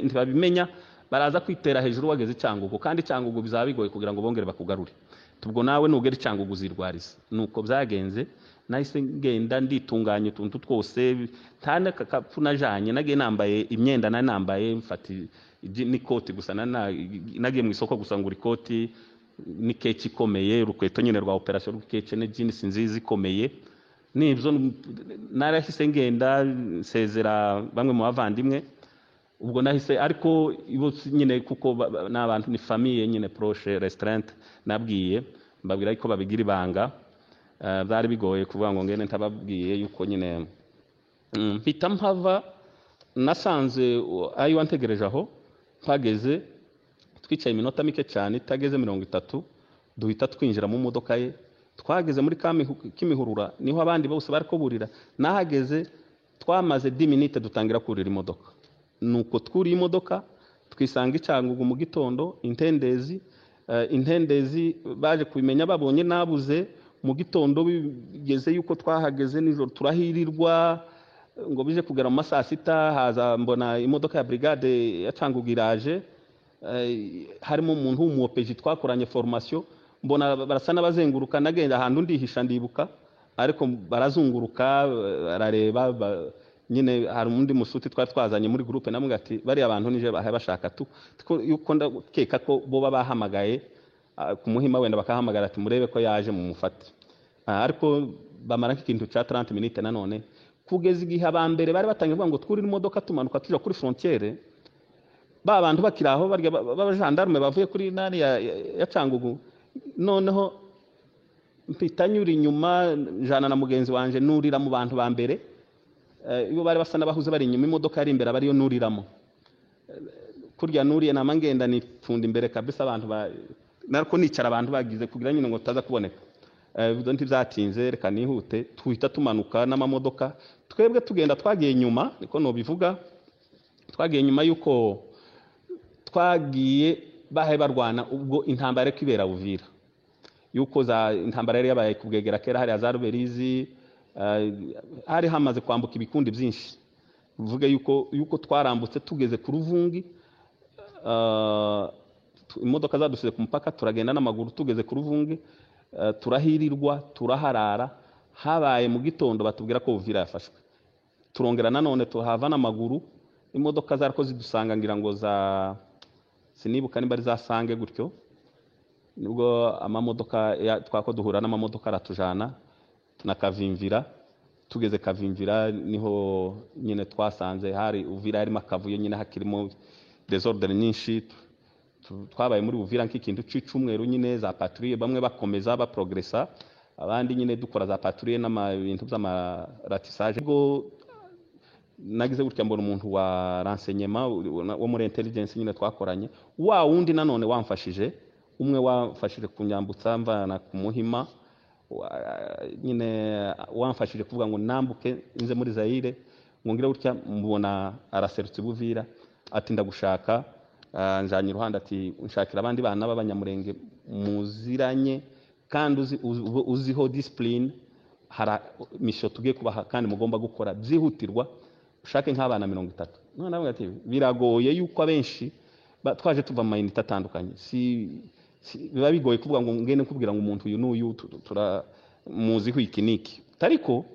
ntibabimenya, baraza kwitera hejuru wageze Icyangugu, kandi Icyangugu bizaba bigoye kugira ngo bongere bakugarure. Tubwo nawe nugera Icyangugu uzirwariza. Nuko byagenze, nahise ngenda nditunganya utuntu twose, nta n'akakapu najanye, nagiye nambaye imyenda nari nambaye, mfata n'ikoti gusa. Nagiye mu isoko gusa ngura ikoti n'ikeci ikomeye, urukweto nyine rwa opération rw'ikeci ne jeans nziza ikomeye. Nibyo narahise ngenda nsezera bamwe mu bavandimwe. Ubwo nahise, ariko ibo nyine kuko n'abantu ni famille nyine proche restreinte nabwiye, mbabwira ko babigira ibanga. Byari bigoye kuvuga ngo ngende ntababwiye yuko nyine mpita mpava. Nasanze ayo wantegereje aho. Mpageze twicaye iminota mike cyane itageze 30, duhita twinjira mu modoka ye. Twageze muri Kimihurura, niho abandi bose bari kuburira. Nahageze twamaze 10 minutes, dutangira kurira imodoka. Nuko twuriye imodoka, twisanga i Cyangugu mu gitondo. Intendezi baje kubimenya babonye nabuze mu gitondo, bigeze yuko twahageze nijoro, turahirirwa ngo bije kugera mu masaa 6, haza mbona imodoka ya brigade ya Cyangugu iraje, harimo umuntu w'umuopeji twakoranye formation. Mbona barasa n'abazenguruka, nagenda ahantu ndihisha, ndibuka, ariko barazunguruka, barareba nyine hari undi musuti twari twazanye muri groupe, namwe ati bariya bantu nije bahaye bashaka tu yuko ndakeka ko bo babahamagaye ku Muhima, wenda bakahamagara ati murebe ko yaje mu mufate. Ariko bamara nk'ikintu ca 30 minutes nanone, kugeza igihe abambere bari batangiye kuvuga ngo twurire imodoka tumanuka tuja kuri frontière, ba bantu bakiri aho barya b'abajandarume bavuye kuri nani ya Cyangugu. Noneho mpita nyura inyuma, njana na mugenzi wanje, nurira mu bantu ba mbere. Iyo bari basa n'abahuze bari inyuma, imodoka yari imbere, abariyo nuriramo. Kurya nuriye nama ngenda nipfunda imbere kabisa, abantu ba nariko nicara, abantu bagize kugira nyine ngo taza kuboneka. Ibyo ntibyatinze, reka nihute. Tuhita tumanuka n'amamodoka, twebwe tugenda twagiye nyuma, niko nobivuga, twagiye nyuma yuko twagiye bahe barwana ubwo intambara ariko ibera Uvira, yuko za intambara yari yabaye kubwegera kera hariya za Ruberizi, hari hamaze kwambuka ibikundi byinshi. Bivuge yuko twarambutse tugeze ku Ruvungi, imodoka zadusize ku mupaka, turagenda n'amaguru tugeze ku Ruvungi, turahirirwa, turaharara. Habaye mu gitondo batubwira ko Uvira yafashwe, turongera nanone tuhava n'amaguru. Imodoka zariko zidusanga, ngira ngo za sinibuka nimba ari za Sange gutyo, nibwo amamodoka twako duhura n'amamodoka aratujana na Kavimvira. Tugeze Kavimvira niho nyine twasanze hari Uvira harimo akavuyo nyine, hakirimo désordre nyinshi. Twabaye muri Uvira nk'ikintu c'icumweru nyine, za patrouille, bamwe bakomeza baprogressa, abandi nyine dukora za patrouille n'ama bintu by'amaratissage. Ubwo nagize gutya mbona umuntu wa renseignement wo muri intelligence nyine twakoranye, wa wundi nanone wamfashije, umwe wamfashije kunyambutsa mvana ku Muhima, nyine wamfashije kuvuga ngo nambuke nze muri Zaire, ngo ngire gutya mbona araserutse Buvira, ati ndagushaka. Njanye iruhande, ati nshakira abandi bana b'Abanyamurenge muziranye kandi uziho discipline, hari mission tugiye kubaha kandi mugomba gukora byihutirwa, ushake nk'abana 30. None navuga ati biragoye yuko abenshi twaje tuva mu mayinite atandukanye, si biba bigoye kuvuga ngo ngende kubwira ngo umuntu uyu n'uyu tura muziho iki niki. Ariko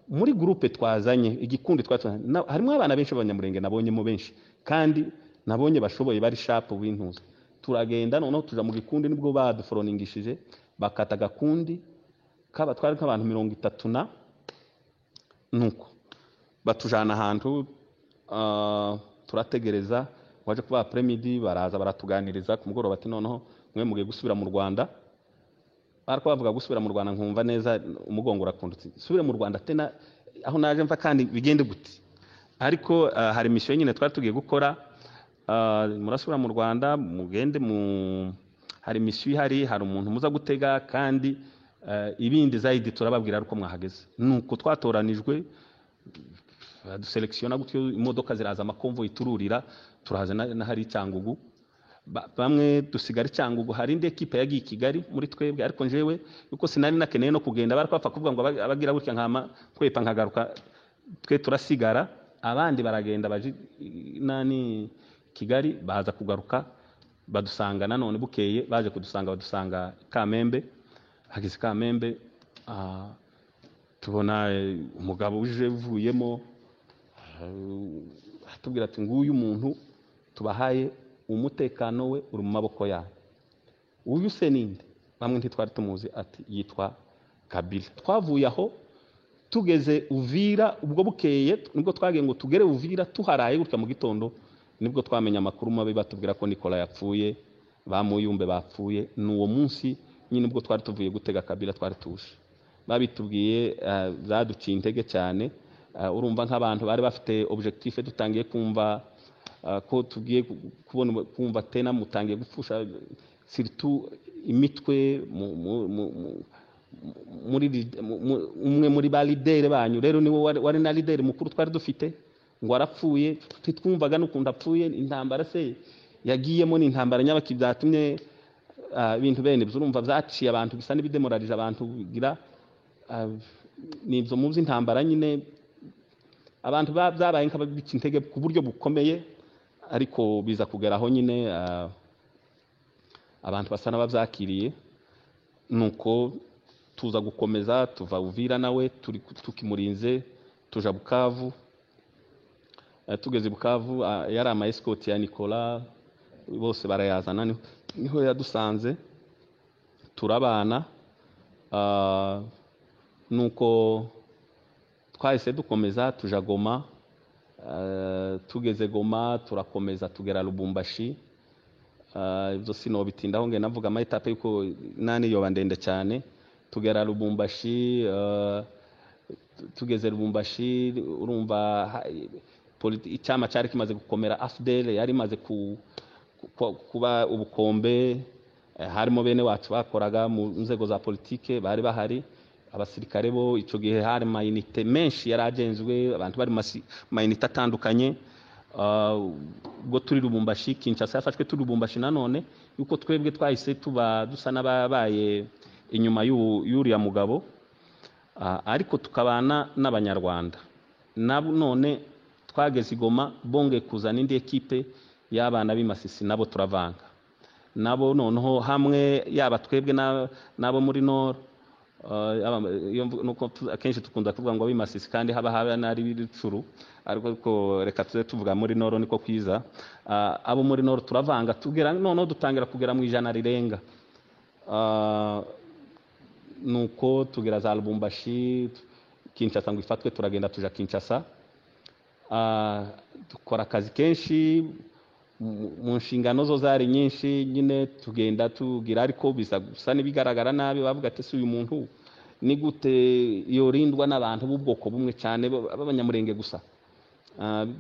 muri groupe twazanye, igikundi twazanye, harimo abana benshi b'Abanyamurenge, nabonyemo benshi kandi nabonye bashoboye, bari sharp w'intuza. Turagenda noneho tuja mu gikundi, nibwo baduforoningishije bakata agakundi kaba twari nk'abantu 30 na nuko batujana ahantu, turategereza. Waje kuba après-midi, baraza baratuganiriza ku mugoroba, ati noneho mwe mugiye gusubira mu Rwanda. Bariko bavuga gusubira mu Rwanda, nkumva neza umugongo urakundutse, subire mu Rwanda tena aho naje mva, kandi bigende gute? Ariko hari mission nyine twari tugiye gukora. Murasubira mu Rwanda, mugende mu hari mission ihari, hari umuntu muza gutega, kandi ibindi zaidi turababwira ariko mwahageze. Nuko twatoranijwe, baduselekisiona gutyo, imodoka ziraza, amakonvoyi, tururira, turaza na hari Cyangugu. Bamwe dusigara i Cyangugu, hari indi ekipe yagiye i Kigali muri twebwe, ariko njewe yuko sinari nakeneye no kugenda, bariko bapfa kuvuga ngo abagira gutya nkama kwepa nkagaruka. Twe turasigara, abandi baragenda baje nani Kigali, baza kugaruka badusanga nanone bukeye, baje kudusanga badusanga Kamembe. Hageze Kamembe, tubona umugabo uje uvuyemo, atubwira ati nguyu umuntu tubahaye, umutekano we uri mu maboko yayo. Uyu se ninde? Bamwe ntitwari tumuzi. Ati yitwa Kabila. Twavuye aho tugeze Uvira, ubwo bukeye nibwo twagiye ngo tugere Uvira, tuharaye gutya mu gitondo nibwo twamenya amakuru mabi, batubwira ko Nicolas yapfuye, ba Muyumbe bapfuye. Ni uwo munsi nyine ubwo twari tuvuye gutega Kabila, twari tuje babitubwiye, byaduciye intege cyane. Urumva nk'abantu bari bafite objectif, dutangiye kumva ko tugiye kubona, kumva tena mutangiye gupfusha surtout imitwe mu, mu, mu, mu, Muri umwe muri ba leader banyu rero, niwe wari na leader mukuru twari dufite, ngo arapfuye. Twumvaga n'ukuntu apfuye, intambara se yagiyemo ni intambara nyabaki byatumye ibintu bene ibyo? Urumva byaciye abantu, bisa n'ibidemoralije abantu, bigira ni ibyo mu by'intambara nyine, abantu byabaye nk'ababica intege ku buryo bukomeye. Ariko biza kugeraho nyine abantu basa n'ababyakiriye, nuko tuza gukomeza tuva Uvira nawe turi tukimurinze, tuja Bukavu. Tugeze i Bukavu, yari ama escort ya Nicolas bose barayazana, niho yadusanze turabana. Nuko twahise dukomeza tuja Goma. Tugeze Goma turakomeza tugera Lubumbashi. Ibyo sinobitindaho nge navuga ama étapes yuko nani yoba ndende cyane. Tugera Lubumbashi, tugeze Lubumbashi, urumva icyama cyari kimaze gukomera, AFDL yari imaze kuba ubukombe. Harimo bene wacu bakoraga mu nzego za politike bari bahari, abasirikare bo icyo gihe hari ama unités menshi yari agenzwe, abantu bari mu ma unités atandukanye. Ubwo turi Lubumbashi, Kinshasa yafashwe turi Lubumbashi nanone, yuko twebwe twahise tuba dusa n'ababaye inyuma y'uriya mugabo. Ariko tukabana n'Abanyarwanda nabo. None twageze i Goma, bongeye kuzana indi ekipe y'abana b'i Masisi, nabo turavanga nabo noneho hamwe, yaba twebwe n'abo muri Nord. Nuko akenshi dukunda kuvuga ngo ab'i Masisi kandi haba n'ari Rutshuru, ariko reka tuze tuvuga muri Nord niko kwiza. Abo muri Nord turavanga, tugera noneho dutangira kugera mu 100 rirenga. Nuko tugera za Lubumbashi, Kinshasa ngo ifatwe, turagenda tuja Kinshasa. Dukora akazi kenshi mu nshingano zo zari nyinshi nyine, tugenda tugira, ariko bisa gusa n'ibigaragara nabi. Bavuga ati: "Si uyu muntu ni gute yorindwa n'abantu b'ubwoko bumwe cyane b'Abanyamurenge gusa?"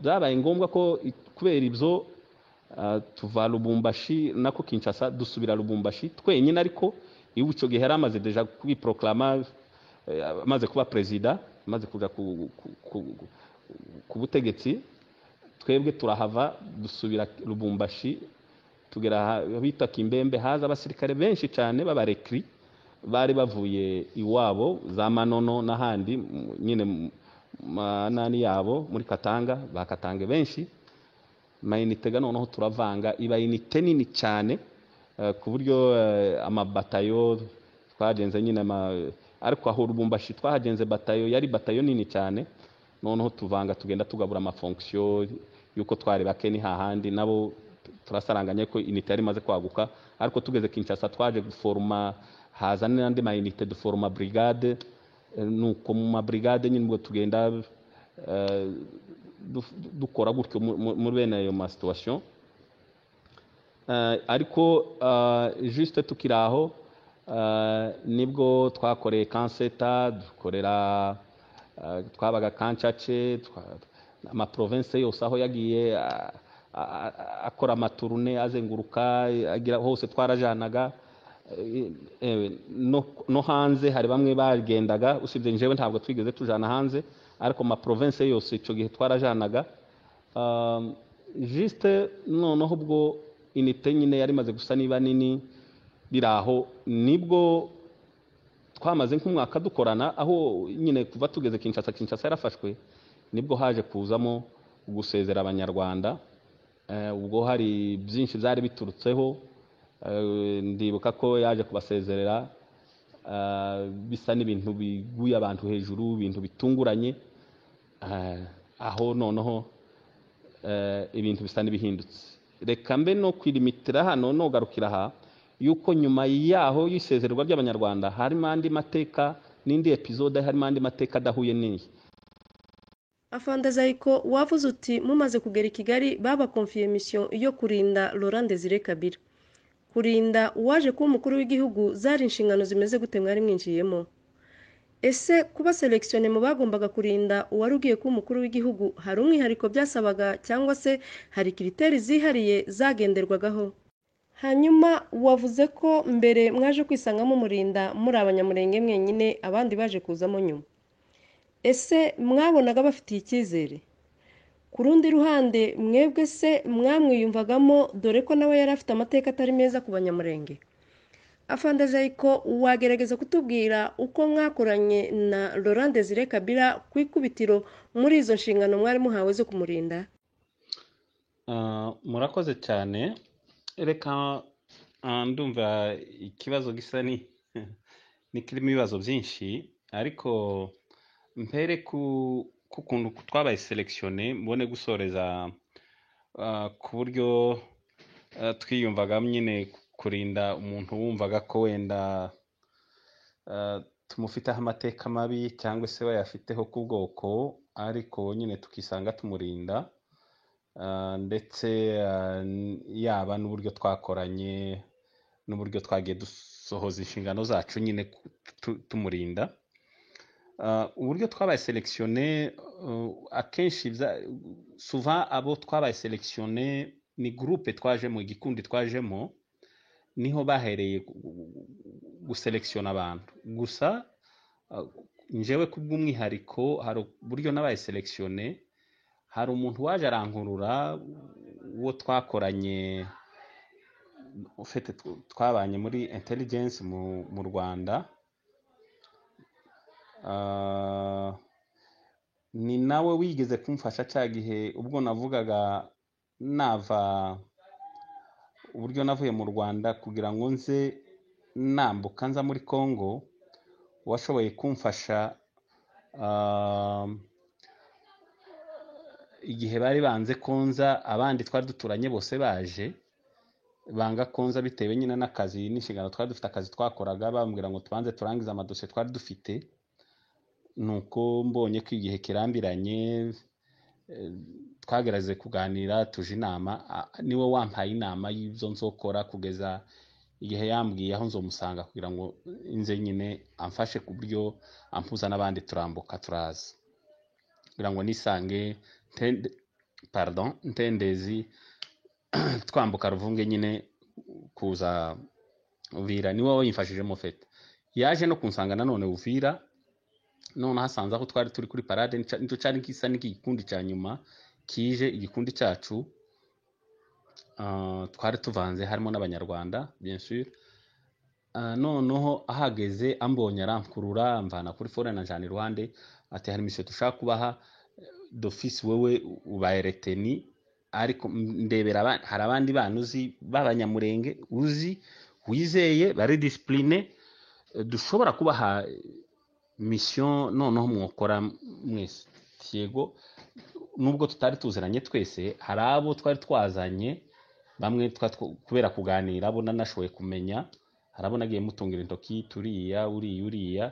Byabaye ngombwa ko kubera ibyo tuva Lubumbashi, nako Kinshasa, dusubira Lubumbashi twenyine. Ariko iwe icyo gihe yari amaze déjà kwiproklama, amaze kuba perezida, amaze kuja ku butegetsi. Twebwe turahava dusubira Lubumbashi, tugera bita Kimbembe, haza abasirikare benshi cyane b'abarekri bari bavuye iwabo za Manono n'ahandi, nyine manani yabo muri Katanga, bakatange benshi ma unités ga. Noneho turavanga, iba unité nini cyane, ku buryo amabatayo twagenze nyine ariko aho Lubumbashi twahagenze batayo, yari batayo nini cyane. Noneho tuvanga, tugenda tugabura ama fonctions yuko twari bake, ni hahandi nabo turasaranganye ko unité yari imaze kwaguka. Ariko tugeze Kinshasa twaje guforoma, haza n'andi ma unités, duforoma brigade. Nuko mu ma brigade nyine ubwo tugenda dukora gutyo muri bene ayo ma situation. Ariko juste tukiri aho, nibwo twakoreye Kanseta, dukorera twabaga Kancace, ama province yose aho yagiye akora ama tournées, azenguruka agira hose twarajanaga. No hanze hari bamwe bagendaga, usibye njyewe ntabwo twigeze tujana hanze, ariko ma province yose icyo gihe twarajanaga. Juste noneho ubwo unité nyine yari imaze gusa niba nini biraho, nibwo twamaze nk'umwaka dukorana aho nyine kuva tugeze Kinshasa, Kinshasa yarafashwe, nibwo haje kuzamo gusezera Abanyarwanda. Ubwo hari byinshi byari biturutseho. Ndibuka ko yaje kubasezerera, bisa n'ibintu biguye abantu hejuru, ibintu bitunguranye. Aho noneho ibintu bisa n'ibihindutse. Reka mbe no kwirimitira hano, nogarukira aha yuko nyuma yaho y'isezererwa ry'Abanyarwanda harimo andi mateka n'indi épisode, harimo andi mateka adahuye n'iyi. Afande Zayiko, wavuze uti mumaze kugera i Kigali babakonfiye mission yo kurinda Laurent Desire Kabila. Kurinda uwaje kuba umukuru w'igihugu zari inshingano zimeze gute mwari mwinjiyemo? Ese kuba sélectionné mu bagombaga kurinda uwari ugiye kuba umukuru w'igihugu hari umwihariko byasabaga, cyangwa se hari critères zihariye zagenderwagaho? Hanyuma wavuze ko mbere mwaje kwisangamo murinda muri Abanyamurenge mwenyine, abandi baje kuzamo nyuma. Ese mwabonaga bafitiye icyizere? Ku rundi ruhande mwebwe se mwamwiyumvagamo, dore ko nawe yari afite amateka atari meza ku Banyamurenge? Afande Zayiko, wagerageza kutubwira uko mwakoranye na Laurent Desire Kabila ku ikubitiro muri izo nshingano mwari muhawe zo kumurinda? Murakoze cyane. Reka ndumva ikibazo gisa ni kirimo ibibazo byinshi, ariko mpere ku kuntu twabaye sélectionné, mbone gusoreza ku buryo twiyumvaga nyine kurinda umuntu wumvaga ko wenda tumufiteho amateka mabi cyangwa se bayafiteho ku bwoko, ariko nyine tukisanga tumurinda. Ndetse yaba n'uburyo twakoranye n'uburyo twagiye dusohoza inshingano zacu nyine tumurinda. Uburyo twabaye sélectionné, akenshi souvent abo twabaye sélectionné ni groupe twajemo, igikundi twajemo, niho bahereye guselekisiona abantu. Gusa njyewe kubw'umwihariko hari uburyo nabaye sélectionné. Hari umuntu waje arankurura, uwo twakoranye ufite, twabanye muri intelligence mu Rwanda. Ni nawe wigeze kumfasha cya gihe ubwo navugaga nava, uburyo navuye mu Rwanda kugira ngo nze nambuka nza muri Congo. Washoboye kumfasha igihe bari banze konza, abandi twari duturanye bose baje banga konza bitewe nyine n'akazi n'inshingano twari dufite, akazi twakoraga, bambwira ngo tubanze turangize amadosiye twari dufite. Nuko mbonye ko igihe kirambiranye, twagerageze kuganira, tuje inama, niwe wampaye inama y'ibyo nzokora kugeza igihe yambwiye aho nzomusanga kugira ngo nze nyine amfashe ku buryo ampuza n'abandi turambuka turaza, kugira ngo nisange pardon, ntendezi twambuka Ruvunge nyine kuza Uvira. Niwe wayimfashijemo fete, yaje no kunsanga nanone Uvira. None hasanze aho twari turi kuri parade, nicyo cyari gisa n'igikundi cya nyuma kije, igikundi cyacu. Twari tuvanze, harimo n'Abanyarwanda bien sûr. Noneho ahageze ambonye arankurura, amvana kuri forene, anjana iruhande, ati: "Hari mission dushaka kubaha d'office, wewe ubaye retenu, ariko ndebera hari abandi bana uzi b'Abanyamurenge uzi wizeye bari discipline dushobora kubaha mission, noneho mwokora mwese." Yego, nubwo tutari tuziranye twese, hari abo twari twazanye bamwe kubera kuganira abo nanashoboye kumenya, hari abo nagiye mutungira intoki, turiya, uriya, uriya,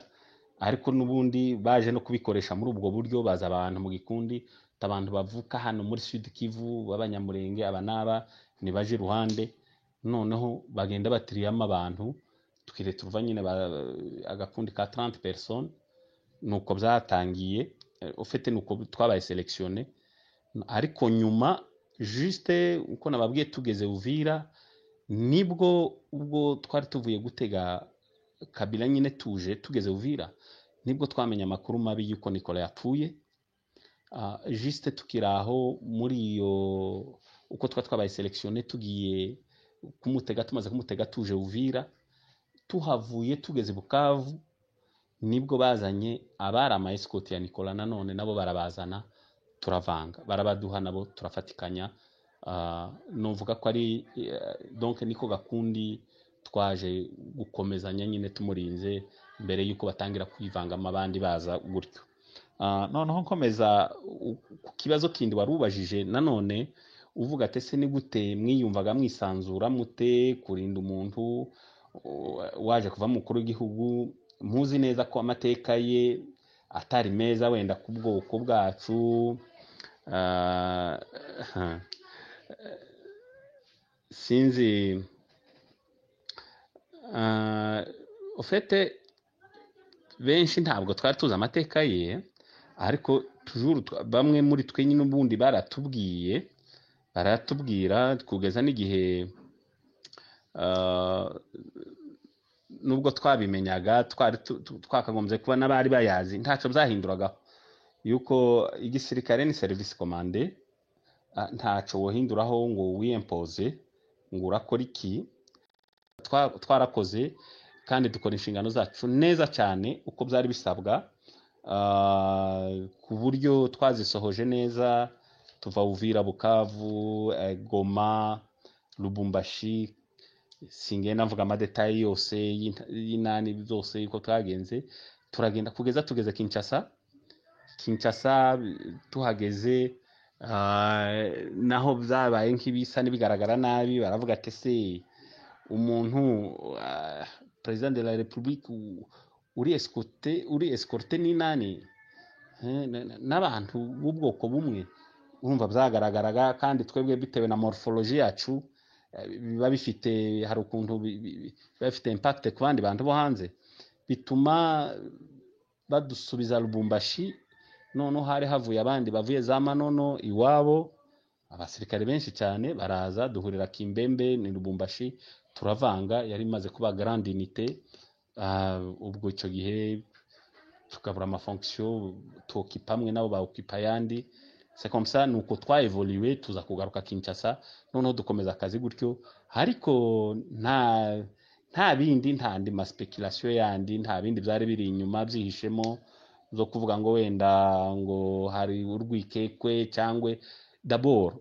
ariko n'ubundi baje no kubikoresha muri ubwo buryo, baza abantu mu gikundi, abantu bavuka hano muri Sud Kivu b'Abanyamurenge, aba n'aba nibaje iruhande. Noneho bagenda batiriyamo abantu, tukire tuva nyine agakundi ka 30 personnes. Nuko byatangiye, ufite nuko twabaye sélectionné. Ariko nyuma, juste uko nababwiye, tugeze Uvira nibwo ubwo twari tuvuye gutega Kabila nyine, tuje tugeze Uvira nibwo twamenye amakuru mabi y'uko Nicolas yapfuye. Juste tukiri aho muri iyo uko twabaye sélectionné, tugiye kumutega, tumaze kumutega tuje Uvira, tuhavuye tugeze Bukavu nibwo bazanye abari ama escorte ya Nicolas, nanone nabo barabazana, turavanga, barabaduha, nabo turafatikanya. Nuvuga ko ari donc niko gakundi twaje gukomezanya nyine tumurinze mbere y'uko batangira kwivangamo abandi baza gutyo. Noneho nkomeza ku kibazo kindi wari ubajije nanone, uvuga ati: "Ese ni gute mwiyumvaga, mwisanzura mute kurinda umuntu waje kuva mukuru w'igihugu, muzi neza ko amateka ye atari meza wenda ku bwoko bwacu?" Sinzi, ufite benshi ntabwo twari tuzi amateka ye, ariko toujours bamwe muri twe nyine ubundi baratubwiye, baratubwira kugeza n'igihe Nubwo twabimenyaga, twari twakagombye kuba n'abari bayazi, ntacyo byahinduragaho yuko igisirikare ni service commandé. Ntaco wohinduraho ngo wiyempoze ngo urakora iki. Twarakoze kandi dukora inshingano zacu neza cyane uko byari bisabwa, ku buryo twazisohoje neza. Tuva Uvira, Bukavu, Goma, Lubumbashi, singenda mvuga ama détails yose y'inani byose yuko twagenze, turagenda kugeza tugeze Kinshasa. Kinshasa tuhageze, naho byabaye nk'ibisa n'ibigaragara nabi. Baravuga ati: "Se umuntu, président de la République, uri escorté, uri escorté n'inani, n'abantu b'ubwoko bumwe?" Urumva byagaragaraga, kandi twebwe bitewe na morphologie yacu, biba bifite, hari ukuntu biba bifite impact ku bandi bantu bo hanze, bituma badusubiza Lubumbashi. Noneho hari havuye abandi bavuye za Manono iwabo, abasirikare benshi cyane baraza, duhurira Kimbembe ni Lubumbashi, turavanga. Yari imaze kuba grande unité. Ubwo icyo gihe tukabura ama fonction, tuokipa amwe, nabo baokipa ayandi. C'est comme ça, nuko twaevoluwe, tuza kugaruka Kinshasa, noneho dukomeza akazi gutyo. Ariko nta bindi, nta andi ma spéculation yandi, nta bindi byari biri inyuma byihishemo zo kuvuga ngo wenda ngo hari urwikekwe cyangwa. D'abord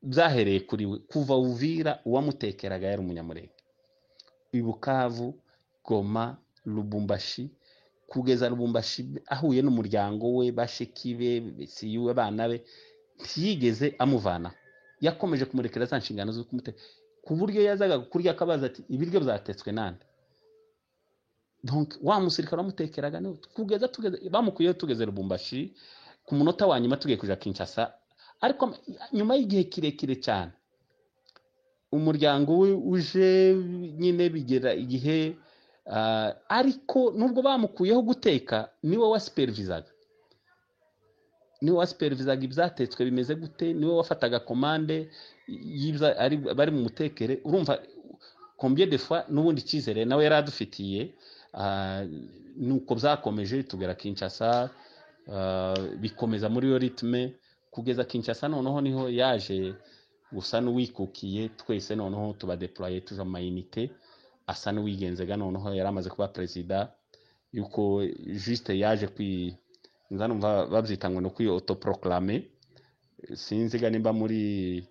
byahereye kuri we. Kuva Uvira, uwamutekeraga yari Umunyamurenge. I Bukavu, Goma, Lubumbashi, kugeza Lubumbashi ahuye n'umuryango we, bashiki be, siyiwe, abana be, ntiyigeze amuvana. Yakomeje kumurekera za nshingano zo kumuteka, ku buryo yazaga kurya akabaza ati: "Ibiryo byatetswe nande?" Donc wa musirikare wamutekeraga niwe kugeza tugeze, bamukuyeho tugeze Lubumbashi ku munota wa nyuma tugiye kuja Kinshasa. Ariko nyuma y'igihe kirekire cyane, umuryango we uje nyine bigera igihe, ariko nubwo bamukuyeho guteka, niwe wasupervisaga, niwe wasupervisaga ibyatetswe bimeze gute, niwe wafataga commande y'ibyo bari mu mutekere. Urumva combien de fois n'ubundi icyizere nawe yari adufitiye. Nuko byakomeje tugera Kinshasa, bikomeza muri iyo rythme kugeza Kinshasa. Noneho niho yaje gusa n'uwikukiye twese, noneho tuba déployé, tuja mu ma unité, asa n'uwigenzega. Noneho yari amaze kuba perezida, yuko juste yaje kwi, nza numva babyita ngo ni kwi autoproclamer. Sinziga nimba muri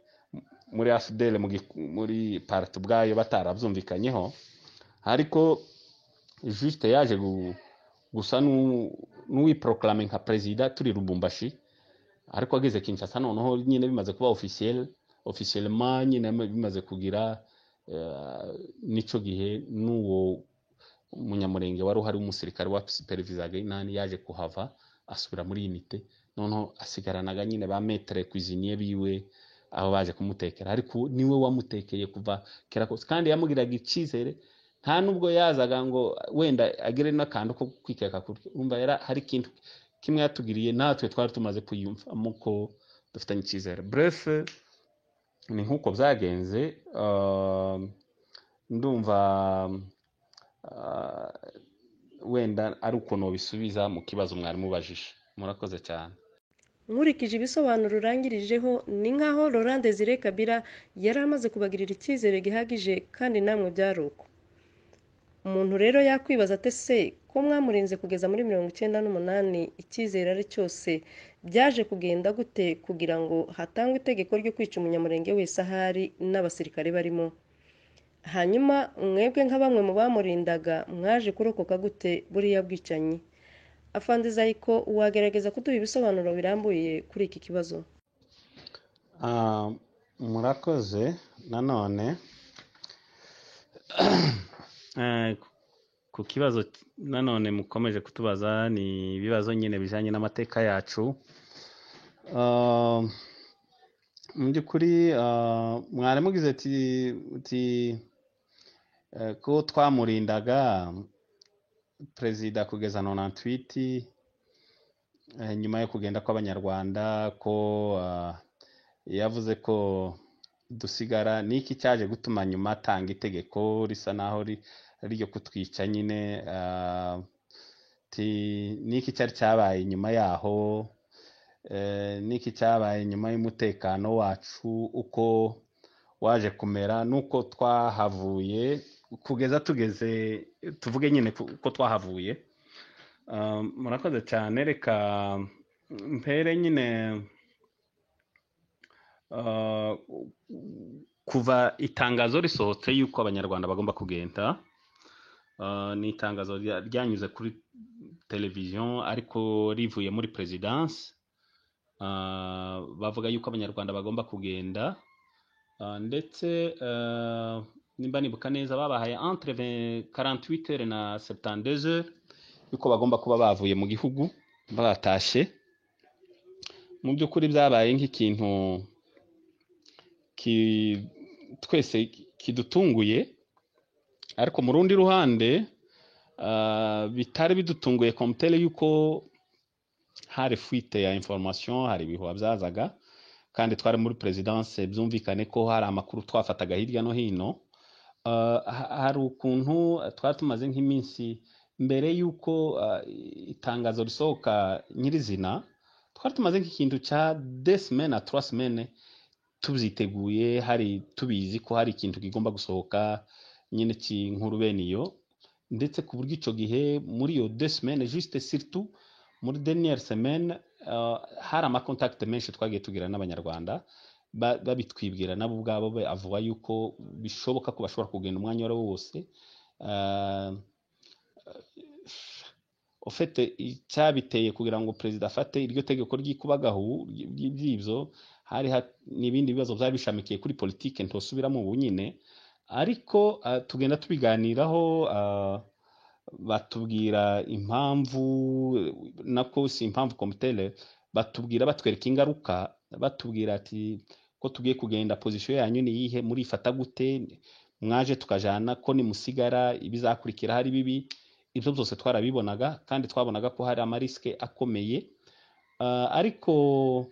AFDL, muri parti ubwayo batarabyumvikanyeho, ariko juste yaje gusa n'uwiproclame nka perezida turi Lubumbashi. Ariko ageze Kinshasa, noneho nyine bimaze kuba officiel, officiellement nyine bimaze kugira, nico gihe n'uwo Munyamurenge wari uhari w'umusirikare wa supervisaga inani yaje kuhava, asubira muri unité. Noneho asigaranaga nyine ba maître cuisinier biwe, abo baje kumutekera, ariko niwe wamutekeye kuva kera kose, kandi yamugiraga icyizere. Nta nubwo yazaga ngo wenda agere n'akantu ko kwikeka kurya. Urumva hari ikintu kimwe yatugiriye natwe twari tumaze kuyumvamo ko dufitanye icyizere. Bref, ni nk'uko byagenze. Ndumva wenda ari ukuntu bisubiza mu kibazo mwari mubajije. Murakoze cyane. Nkurikije ibisobanuro urangirijeho, ni nk'aho Laurent Desire Kabila yari amaze kubagirira icyizere gihagije, kandi namwe byari uko. Umuntu rero yakwibaza ate se ko mwamurinze kugeza muri 98, icyizere ari cyose, byaje kugenda gute kugira ngo hatangwe itegeko ryo kwica Umunyamurenge wese ahari n'abasirikare barimo? Hanyuma mwebwe nka bamwe mu bamurindaga mwaje kurokoka gute buriya bwicanyi? Afande Zayiko, wagerageza kuduha ibisobanuro birambuye kuri iki kibazo? Murakoze nanone. Ku kibazo nanone mukomeje kutubaza, ni ibibazo nyine bijyanye n'amateka yacu. Mu by'ukuri, mwari mugize ati ko twamurindaga perezida kugeza 98, nyuma yo kugenda kw'Abanyarwanda, ko yavuze ko dusigara, niki cyaje gutuma nyuma atanga itegeko risa naho ari iryo kutwica nyine, niki cyari cyabaye nyuma yaho, niki cyabaye nyuma y'umutekano wacu uko waje kumera, nuko twahavuye kugeza tugeze tuvuge nyine uko twahavuye. Murakoze cyane. Reka mpere nyine kuva itangazo risohotse yuko Abanyarwanda bagomba kugenda. Ni itangazo ryanyuze kuri televiziyo ariko rivuye muri perezidansi, bavuga yuko Abanyarwanda bagomba kugenda, ndetse nimba nibuka neza babahaye entre 48 heures na 72 heures yuko bagomba kuba bavuye mu gihugu batashe. Mu by'ukuri byabaye nk'ikintu twese kidutunguye, ariko mu rundi ruhande bitari bidutunguye comme tel yuko hari fuite ya information, hari ibihuha byazaga, kandi twari muri perezidanse, byumvikane ko hari amakuru twafataga hirya no hino. Hari ukuntu twari tumaze nk'iminsi mbere y'uko itangazo risohoka nyirizina, twari tumaze nk'ikintu cya 2 semaines à 3 semaines tubyiteguye, hari tubizi ko hari ikintu kigomba gusohoka nyine cy'inkuru bene iyo, ndetse ku buryo icyo gihe muri iyo 2 semaines juste, surtout muri dernière semaine, hari ama contacts menshi twagiye tugira n'Abanyarwanda babitwibwira nabo ubwabo, avuga yuko bishoboka ko bashobora kugenda umwanya uwo ari wo wose. Ufite icyabiteye kugira ngo perezida afate iryo tegeko ry'ikubagahu ry'ibyo, hari n'ibindi bibazo byari bishamikiye kuri politike ntosubiramo ubu nyine, ariko tugenda tubiganiraho, batubwira impamvu, nako si impamvu comme telle, batubwira batwereka ingaruka, batubwira ati ko tugiye kugenda, position yanyu ni iyihe, murifata gute, mwaje tukajana, ko nimusigara ibizakurikira hari bibi. Ibyo byose twarabibonaga kandi twabonaga ko hari ama risques akomeye. Ariko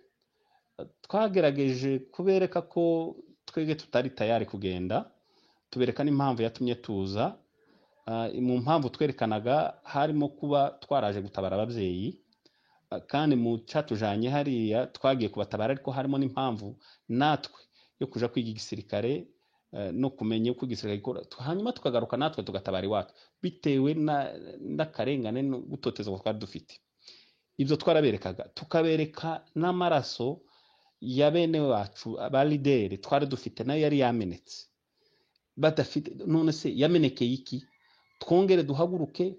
twagerageje kubereka ko twebwe tutari tayari kugenda, tubereka n'impamvu yatumye tuza. Mu mpamvu twerekanaga harimo kuba twaraje gutabara ababyeyi, kandi mu cyatujanye hariya twagiye kubatabara, ariko harimo n'impamvu natwe yo kuja kwiga igisirikare, no kumenya uko igisirikare gikora, hanyuma tukagaruka natwe tugatabara iwacu bitewe n'akarengane no gutotezwa twari dufite. Ibyo twaraberekaga, tukabereka n'amaraso ya bene wacu ba leaders twari dufite nayo yari yamenetse badafite. None se yamenekeye iki? Twongere duhaguruke,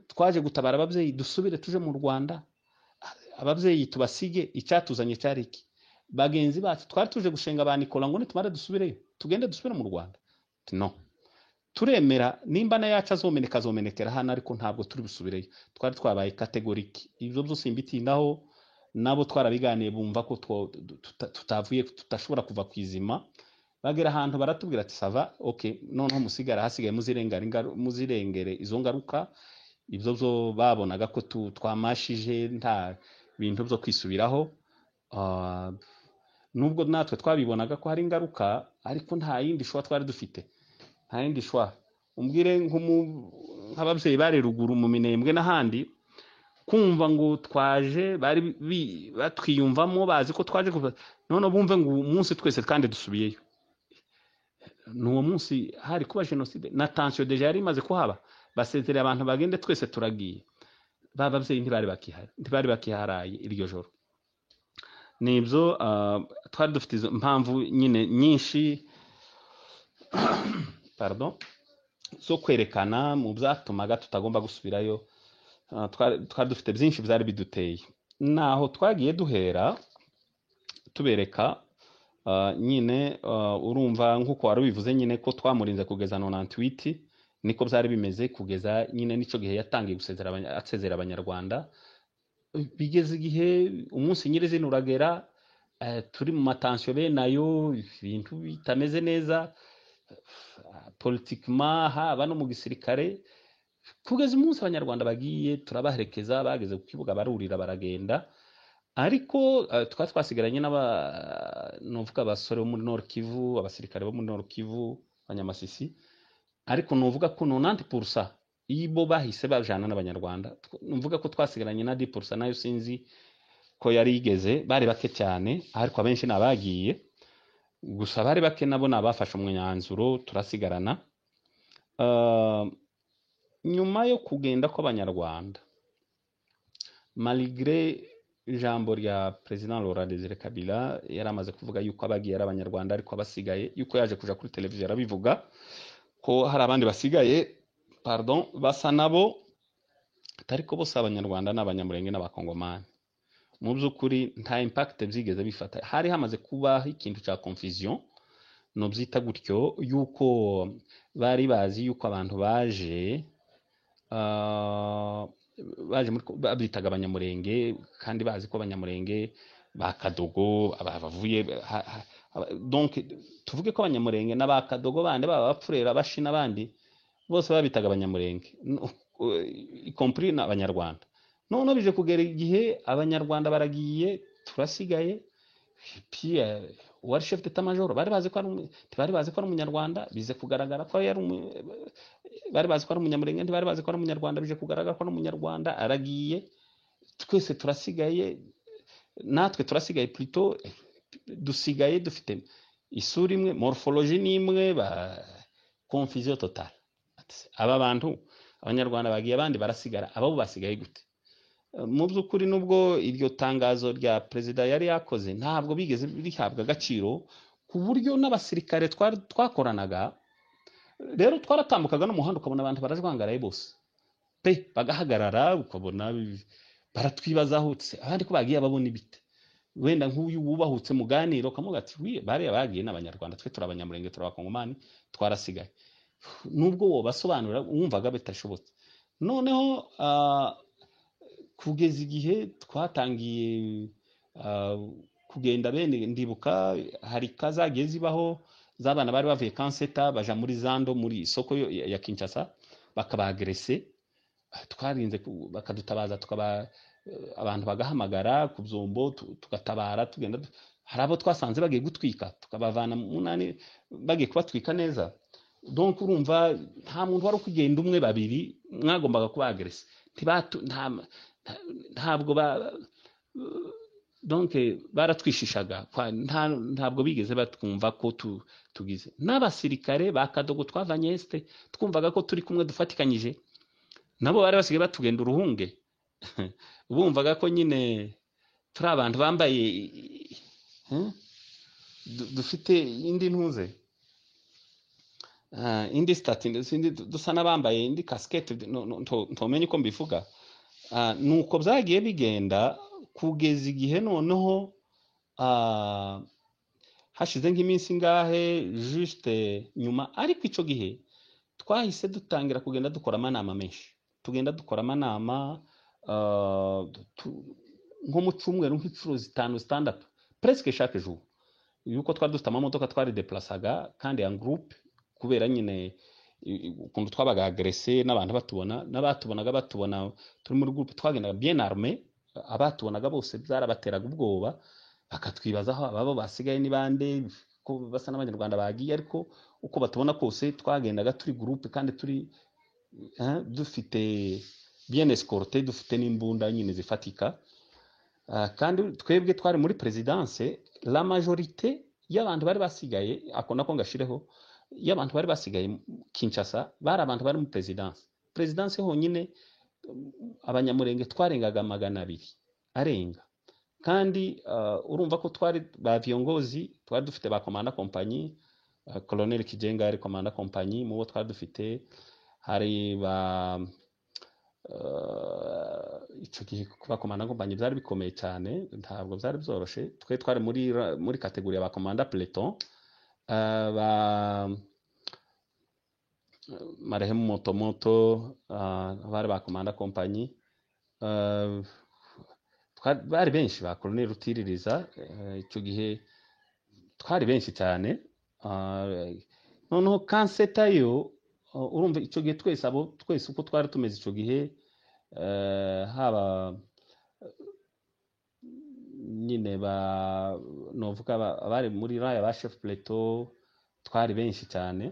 twaje gutabara ababyeyi, dusubire tuje mu Rwanda, ababyeyi tubasige? Icyatuzanye cyari iki? Bagenzi bacu twari tuje gushenga ba Nicola ngo nitumara dusubireyo, tugende dusubire mu Rwanda? No turemera, nimba na yacu azomeneka azomenekera hano, ariko ntabwo turi busubireyo. Twari twabaye catégoriques. Ibyo byose mbitindaho, nabo twarabiganiye, bumva ko tutavuye, tutashobora kuva ku izima. Bagera ahantu baratubwira ati: "Ça va, okay, noneho musigara, hasigaye muzirengere izo ngaruka." Ibyo byo babonaga ko twamashije, nta bintu byo kwisubiraho. Nubwo natwe twabibonaga ko hari ingaruka, ariko nta yindi choix twari dufite, nta yindi choix. Umbwire nk'ababyeyi bari ruguru mu Minembwe n'ahandi, kumva ngo twaje, bari batwiyumvamo, bazi ko twaje kuva, none bumve ngo umunsi twese kandi dusubiyeyo, ni uwo munsi hari kuba jenoside na tension déjà yari imaze kuhaba. Basezereye abantu bagende, twese turagiye, ba babyeyi ntibari bakihari, ntibari bakiharaye iryo joro. Nibyo, twari dufite izo mpamvu nyine nyinshi, pardon, zo kwerekana mu byatumaga tutagomba gusubirayo. Twari dufite byinshi byari biduteye, naho twagiye duhera tubereka. Nyine urumva nk'uko wari ubivuze nyine ko twamurinze kugeza 98, niko byari bimeze, kugeza nyine n'icyo gihe yatangiye gusezera asezera Abanyarwanda. Bigeze igihe umunsi nyirizina uragera, turi mu ma tensions bene ayo, ibintu bitameze neza politiquement, haba no mu gisirikare, kugeza umunsi Abanyarwanda bagiye, turabaherekeza, bageze ku kibuga barurira baragenda. Ariko twari twasigaranye n'aba, nuvuga abasore bo muri Nord Kivu, abasirikare bo muri Nord Kivu, abanyamasisi. Ariko nuvuga ko 90% ibo bahise bajana n'abanyarwanda. Nuvuga ko twasigaranye na 10%, nayo sinzi ko yari igeze, bari bake cyane, ariko abenshi ni abagiye. Gusa bari bake nabo ni abafashe umwanzuro, turasigarana. Nyuma yo kugenda kw'abanyarwanda, malgré ijambo rya President Laurent Desire Kabila yari amaze kuvuga yuko abagiye ari abanyarwanda, ariko abasigaye, yuko yaje kuja kuri televiziyo arabivuga ko hari abandi basigaye, pardon, basa nabo, ariko bose abanyarwanda n'abanyamurenge n'abakongomani. Mu by'ukuri nta impact byigeze bifata. Hari hamaze kubaho ikintu cya confusion, nobyita gutyo, yuko bari bazi yuko abantu baje baje muri babyitaga abanyamurenge, kandi bazi ko abanyamurenge ba Kadogo bavuye donc tuvuge ko abanyamurenge n'aba Kadogo bandi, baba abapfurera, abashi n'abandi bose babitaga abanyamurenge, y compris n'abanyarwanda. Noneho bije kugera igihe abanyarwanda baragiye, turasigaye. Puis uwari chef d'état major bari bazi ko ari ntibari bazi ko ari umunyarwanda, bize kugaragara ko yari bari bazi ko ari umunyamurenge, ntibari bazi ko ari umunyarwanda, bije kugaragara ko ari umunyarwanda, aragiye, twese turasigaye, natwe turasigaye plutôt, dusigaye dufite isura imwe, morphologie ni imwe, ba confusion totale. Ati, aba bantu abanyarwanda bagiye, abandi barasigara, abo basigaye gute? Mu by'ukuri nubwo iryo tangazo rya perezida yari yakoze, ntabwo bigeze rihabwa agaciro, ku buryo n'abasirikare twari twakoranaga rero twaratambukaga n'umuhanda ukabona abantu barajwangaraye bose pe, bagahagarara, ukabona baratwibazaho, "Se, abandi ko bagiye babona ibite?" Wenda nk'uyu wubahutse muganiro ukamuga ati: "Oui, bariya bagiye n'abanyarwanda, twe turi abanyamurenge, turi abakongomani, twarasigaye." Nubwo wobasobanurira wumvaga bitashobotse. Noneho kugeza igihe twatangiye kugenda bene, ndibuka hari kazagiye zibaho z'abana bari bavuye Kanseta baja muri Zando, muri isoko ya Kinshasa, bakabagrese. Twarinze bakadutabaza, tukaba abantu bagahamagara ku byombo, tugatabara, tugenda hari abo twasanze bagiye gutwika, tukabavana munani bagiye kubatwika neza. Donc urumva nta muntu wari ukugenda umwe, babiri, mwagombaga kuba agressé. Ntibatu ntabwo ba donc baratwishishaga ntabwo bigeze batwumva ko tugize n'abasirikare ba Kadogo twavanye Est, twumvaga ko turi kumwe dufatikanyije nabo, bari basigaye batugenda uruhunge, bumvaga ko nyine turi abantu bambaye dufite indi ntuze, indi statut, sindi, dusa n'abambaye indi casquette, no, ntomenye uko mbivuga. Nuko byagiye bigenda kugeza igihe noneho hashize nk'iminsi ingahe juste nyuma. Ariko ico gihe twahise dutangira kugenda dukora amanama menshi, tugenda dukora amanama nko mu cyumweru nk'inshuro zitanu, zitandatu, presque chaque jour, yuko twari dufite amamodoka twari deplasaga kandi en groupe, kubera nyine ukuntu twabaga agressé n'abantu batubona, n'abatubonaga batubona turi muri groupe, twagendaga bien armé, abatubonaga bose byarabateraga ubwoba, bakatwibazaho ababo basigaye ni bande ko basa n'abanyarwanda bagiye. Ariko uko batubona kose twagendaga turi groupe kandi turi dufite bien escorté, dufite n'imbunda nyine zifatika. Kandi twebwe twari muri présidence, la majorité y'abantu bari basigaye, ako nako ngashireho, y'abantu bari basigaye Kinshasa bari abantu bari muri présidence. Présidence honyine abanyamurenge twarengaga 200 arenga. Kandi urumva ko twari ba viongozi, twari dufite ba commandant compagnie, Colonel Kijenga yari commandant compagnie mu bo twari dufite. Hari ba ico gihe kuba commandant compagnie byari bikomeye cyane, ntabwo byari byoroshe. Twe twari muri catégorie ya ba commandant peloton, ba marehemu Motomoto, bari ba commandant compagnie, bari benshi, ba Colonel Rutiririza. Ico gihe twari benshi cyane. Noneho Kanseta yo, urumva ico gihe twese, abo twese uko twari tumeze ico gihe, haba Nyine ba novuga abari muri raya ba chef peloton twari benshi cyane,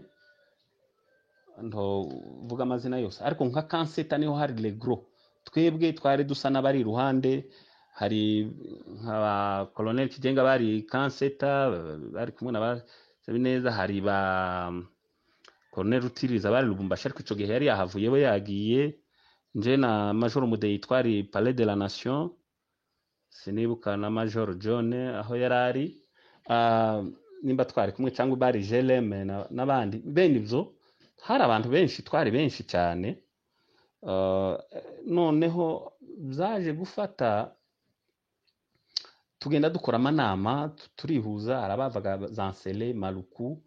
ntovuga amazina yose, ariko nka Kanseta niho hari le gros. Twebwe twari dusa n'abari iruhande. Hari nka ba Colonel Kigenga bari Kanseta, bari kumwe na ba Sabineza. Hari ba Colonel Rutiriza bari Lubumbashi, ariko ico gihe yari yahavuye, we yagiye. Nje na Major Mudeyi twari Palais de la Nation, sinibuka na Major John aho yari ari, nimba twari kumwe cyangwa bari GLM n'abandi bene ibyo. Hari abantu benshi, twari benshi cyane. Noneho byaje gufata, tugenda dukora amanama, turihuza. Hari abavaga za Nsele, Maluku,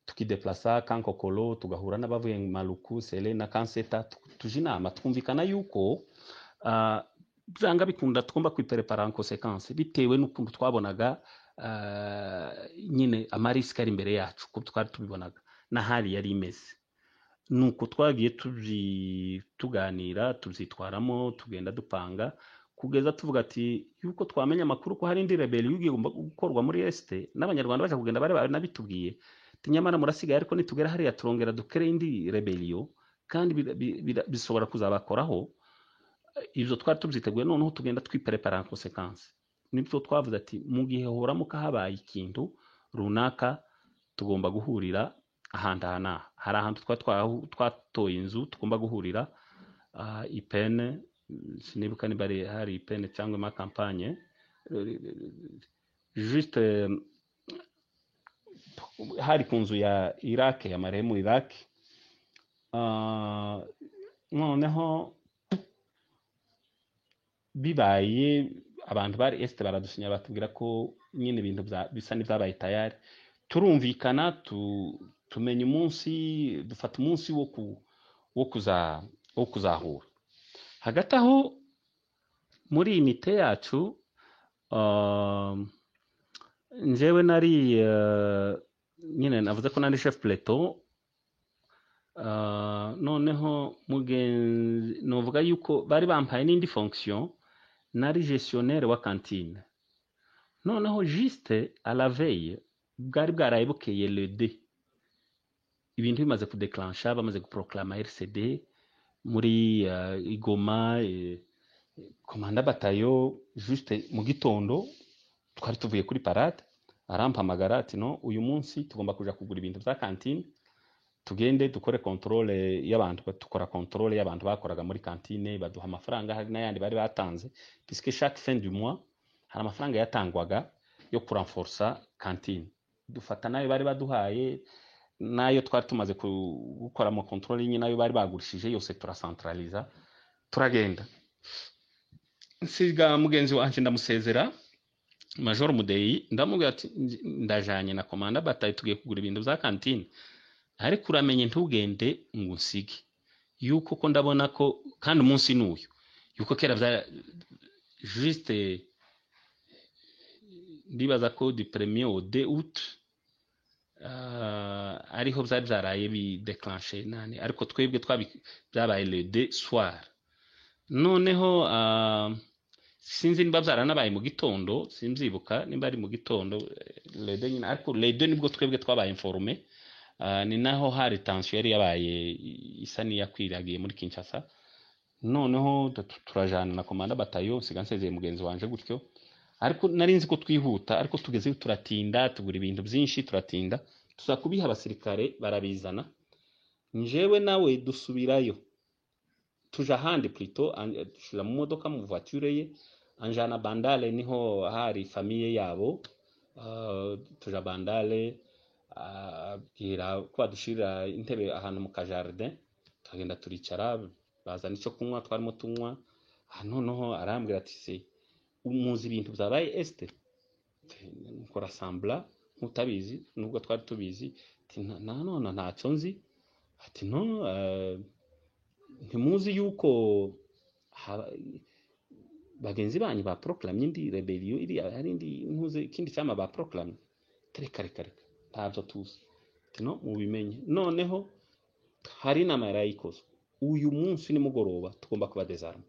tukideplasa Kankokolo, tugahura n'abavuye Maluku, Sele na Kanseta, tuja inama, twumvikana yuko byanga bikunda tugomba kwiprepara en conséquence, bitewe n'ukuntu twabonaga nyine ama risques ari imbere yacu, ko twari tubibonaga n'ahari yari imeze. Nuko twagiye tuganira, tubyitwaramo, tugenda dupanga kugeza tuvuga ati yuko twamenya amakuru ko hari indi rébellion igomba gukorwa muri Est, n'Abanyarwanda baje kugenda bari banabitubwiye ati nyamara murasigaye, ariko nitugera hariya turongera dukore indi rébellion kandi bishobora kuzabakoraho. Ibyo twari tubyiteguye. Noneho tugenda twiprepara en conséquence. Nibyo twavuze ati mu gihe horamuka habaye ikintu runaka, tugomba guhurira ahantu aha n'aha. Hari ahantu twatoye inzu tugomba guhurira, ipene, sinibuka niba hari ipene cyangwa ma campagne juste, hari ku nzu ya Iraq, ya marehemu Iraq. Noneho bibaye, abantu bari Est baradusinya, batubwira ko nyine ibintu bisa n'ibyabaye tayari. Turumvikana, tumenya umunsi, dufata umunsi wo kuzahura. Hagati aho muri unité yacu, njyewe nari nyine navuze ko nari chef peloton. Noneho mugenzi novuga yuko bari bampaye n'indi fonction, nari gestionnaire wa cantine. Noneho juste à la veille, bwari bwaraye bukeye le 2, ibintu bimaze kudeclansha, bamaze guproclama RCD muri Igoma, commandant bataillon, juste mu gitondo twari tuvuye kuri parade, arampamagara ati: "No, uyu munsi tugomba kuja kugura ibintu bya cantine, tugende dukore contrôle y'abantu." Dukora contrôle y'abantu bakoraga muri cantine, baduha amafaranga. Hari n'ayandi bari batanze, puisque chaque fin du mois hari amafaranga yatangwaga yo kurenforsa cantine. Dufata nayo bari baduhaye, nayo twari tumaze gukora mu contrôle nyine, nayo bari bagurishije yose, turacentraliza, turagenda. Nsiga mugenzi wanje, ndamusezera, Major Mudeyi, ndamubwira ati ndajanye na commandant bataillon, tugiye kugura ibintu bya cantine, ariko uramenye ntugende ngo unsige, yuko ko ndabona ko kandi umunsi n'uyu, yuko kera bya juste, ndibaza ko du premier au 2 août ariho byari byaraye bideclenche nani, ariko twebwe byabaye le 2 soir. Noneho sinzi niba byaranabaye mu gitondo, simzibuka nimba ari mu gitondo, le 2 nyine, ariko le 2 nibwo twebwe twabaye informé. Ni naho hari tension yari yabaye isa n'iyakwiragiye muri Kinshasa. Noneho turajana na commandant bataillon, nsiga nsezeye mugenzi wanje gutyo, ariko nari nzi ko twihuta, ariko tugezeyo turatinda, tugura ibintu byinshi, turatinda, tuza kubiha abasirikare barabizana. Njewe nawe dusubirayo, tuja ahandi plutôt, dushira mu modoka, mu voiture ye, anjana Bandale, niho hari famille yabo. Tuja Bandale, abwira ko badushirira intebe ahantu mu kajardin, turagenda turicara, bazana icyo kunywa, twarimo tunywa. Noneho arambwira ati: "Se muzi ibintu byabaye Est?" Nkora semblant nk'utabizi, nubwo twari tubizi. Ati: "Na none ntacyo nzi." Ati: "No, ntimuzi yuko bagenzi banyu ba proclamye indi rébellion iriya, hari indi ntuze, ikindi cyama ba proclamye?" Reka, reka, reka, ntabyo tuzi. Ati: "No, mubimenye noneho hari inama yarayikozwe uyu munsi nimugoroba, tugomba kuba désarmer,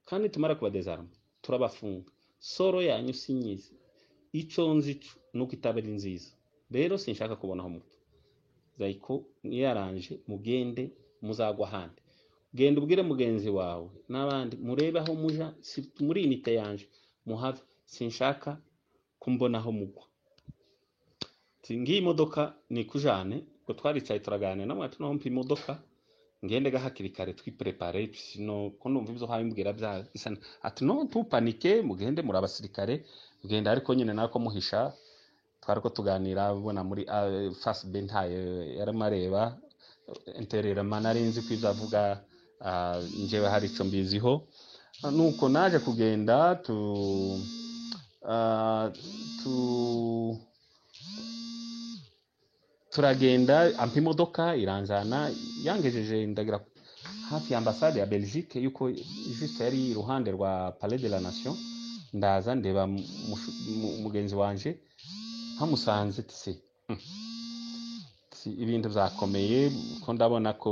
kandi tumara kuba désarmer turabafunga." Soro yanyu sinyizi, icyo nzi cyo nuko itaba ari nziza, rero sinshaka kubona aho mupfa. Zayiko mwiyaranje mugende muzagwa ahandi, genda ubwire mugenzi wawe n'abandi murebe aho muja, si muri unité yanje muhave, sinshaka kumbona aho mugwa. Ati ngiyi imodoka nikujane. Ubwo twaricaye turaganira namwe, ati noneho mpa imodoka ngende ga hakiri kare twiprépare, sino ko ndumva ibyo habimbwira bya bisa. Ati no ntupanike, mugende muri abasirikare mugende. Ariko nyine nako muhisha twari ko tuganira ubona muri face B ntayo yarimo areba intererama, nari nzi ko ibyo avuga njyewe hari icyo mbiziho. Nuko naje kugenda tu turagenda, ampa imodoka iranjana, yangejeje ndagira hafi ya ambasade ya Belgique, yuko juste yari iruhande rwa Palais de la Nation. Ndaza ndeba mugenzi wanje, nkamusanze tse ibintu byakomeye, ko ndabona ko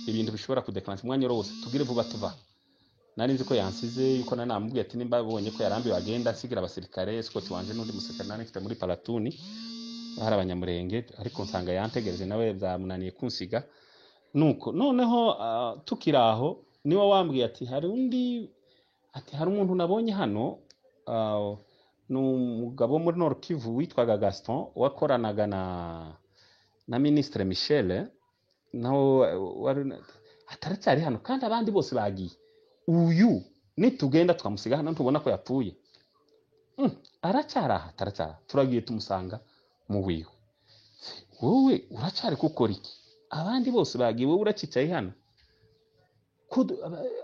ibintu bishobora kudéclencher umwanya wose, tugire vuba tuva. Nari nzi ko yansize, yuko nari namubwiye ati nimba abonye ko yarambiwe agenda asigira abasirikare escort wanje n'undi musirikare nari mfite muri platoon hari Abanyamurenge, ariko nsanga yantegereje, nawe byamunaniye kunsiga. Nuko noneho tukiri aho niwe wambwiye ati hari undi, ati hari umuntu nabonye hano, ni umugabo wo muri Nord Kivu witwaga Gaston wakoranaga na Ministre Michel, nawe wari ataracyari hano kandi abandi bose bagiye, uyu nitugenda tukamusiga hano tubona ko yapfuye. Aracyari aha, ataracyari aha. Turagiye tumusanga mu wiwe. Wowe uracyari gukora iki? Abandi bose bagiye, wowe uracicaye hano. Ko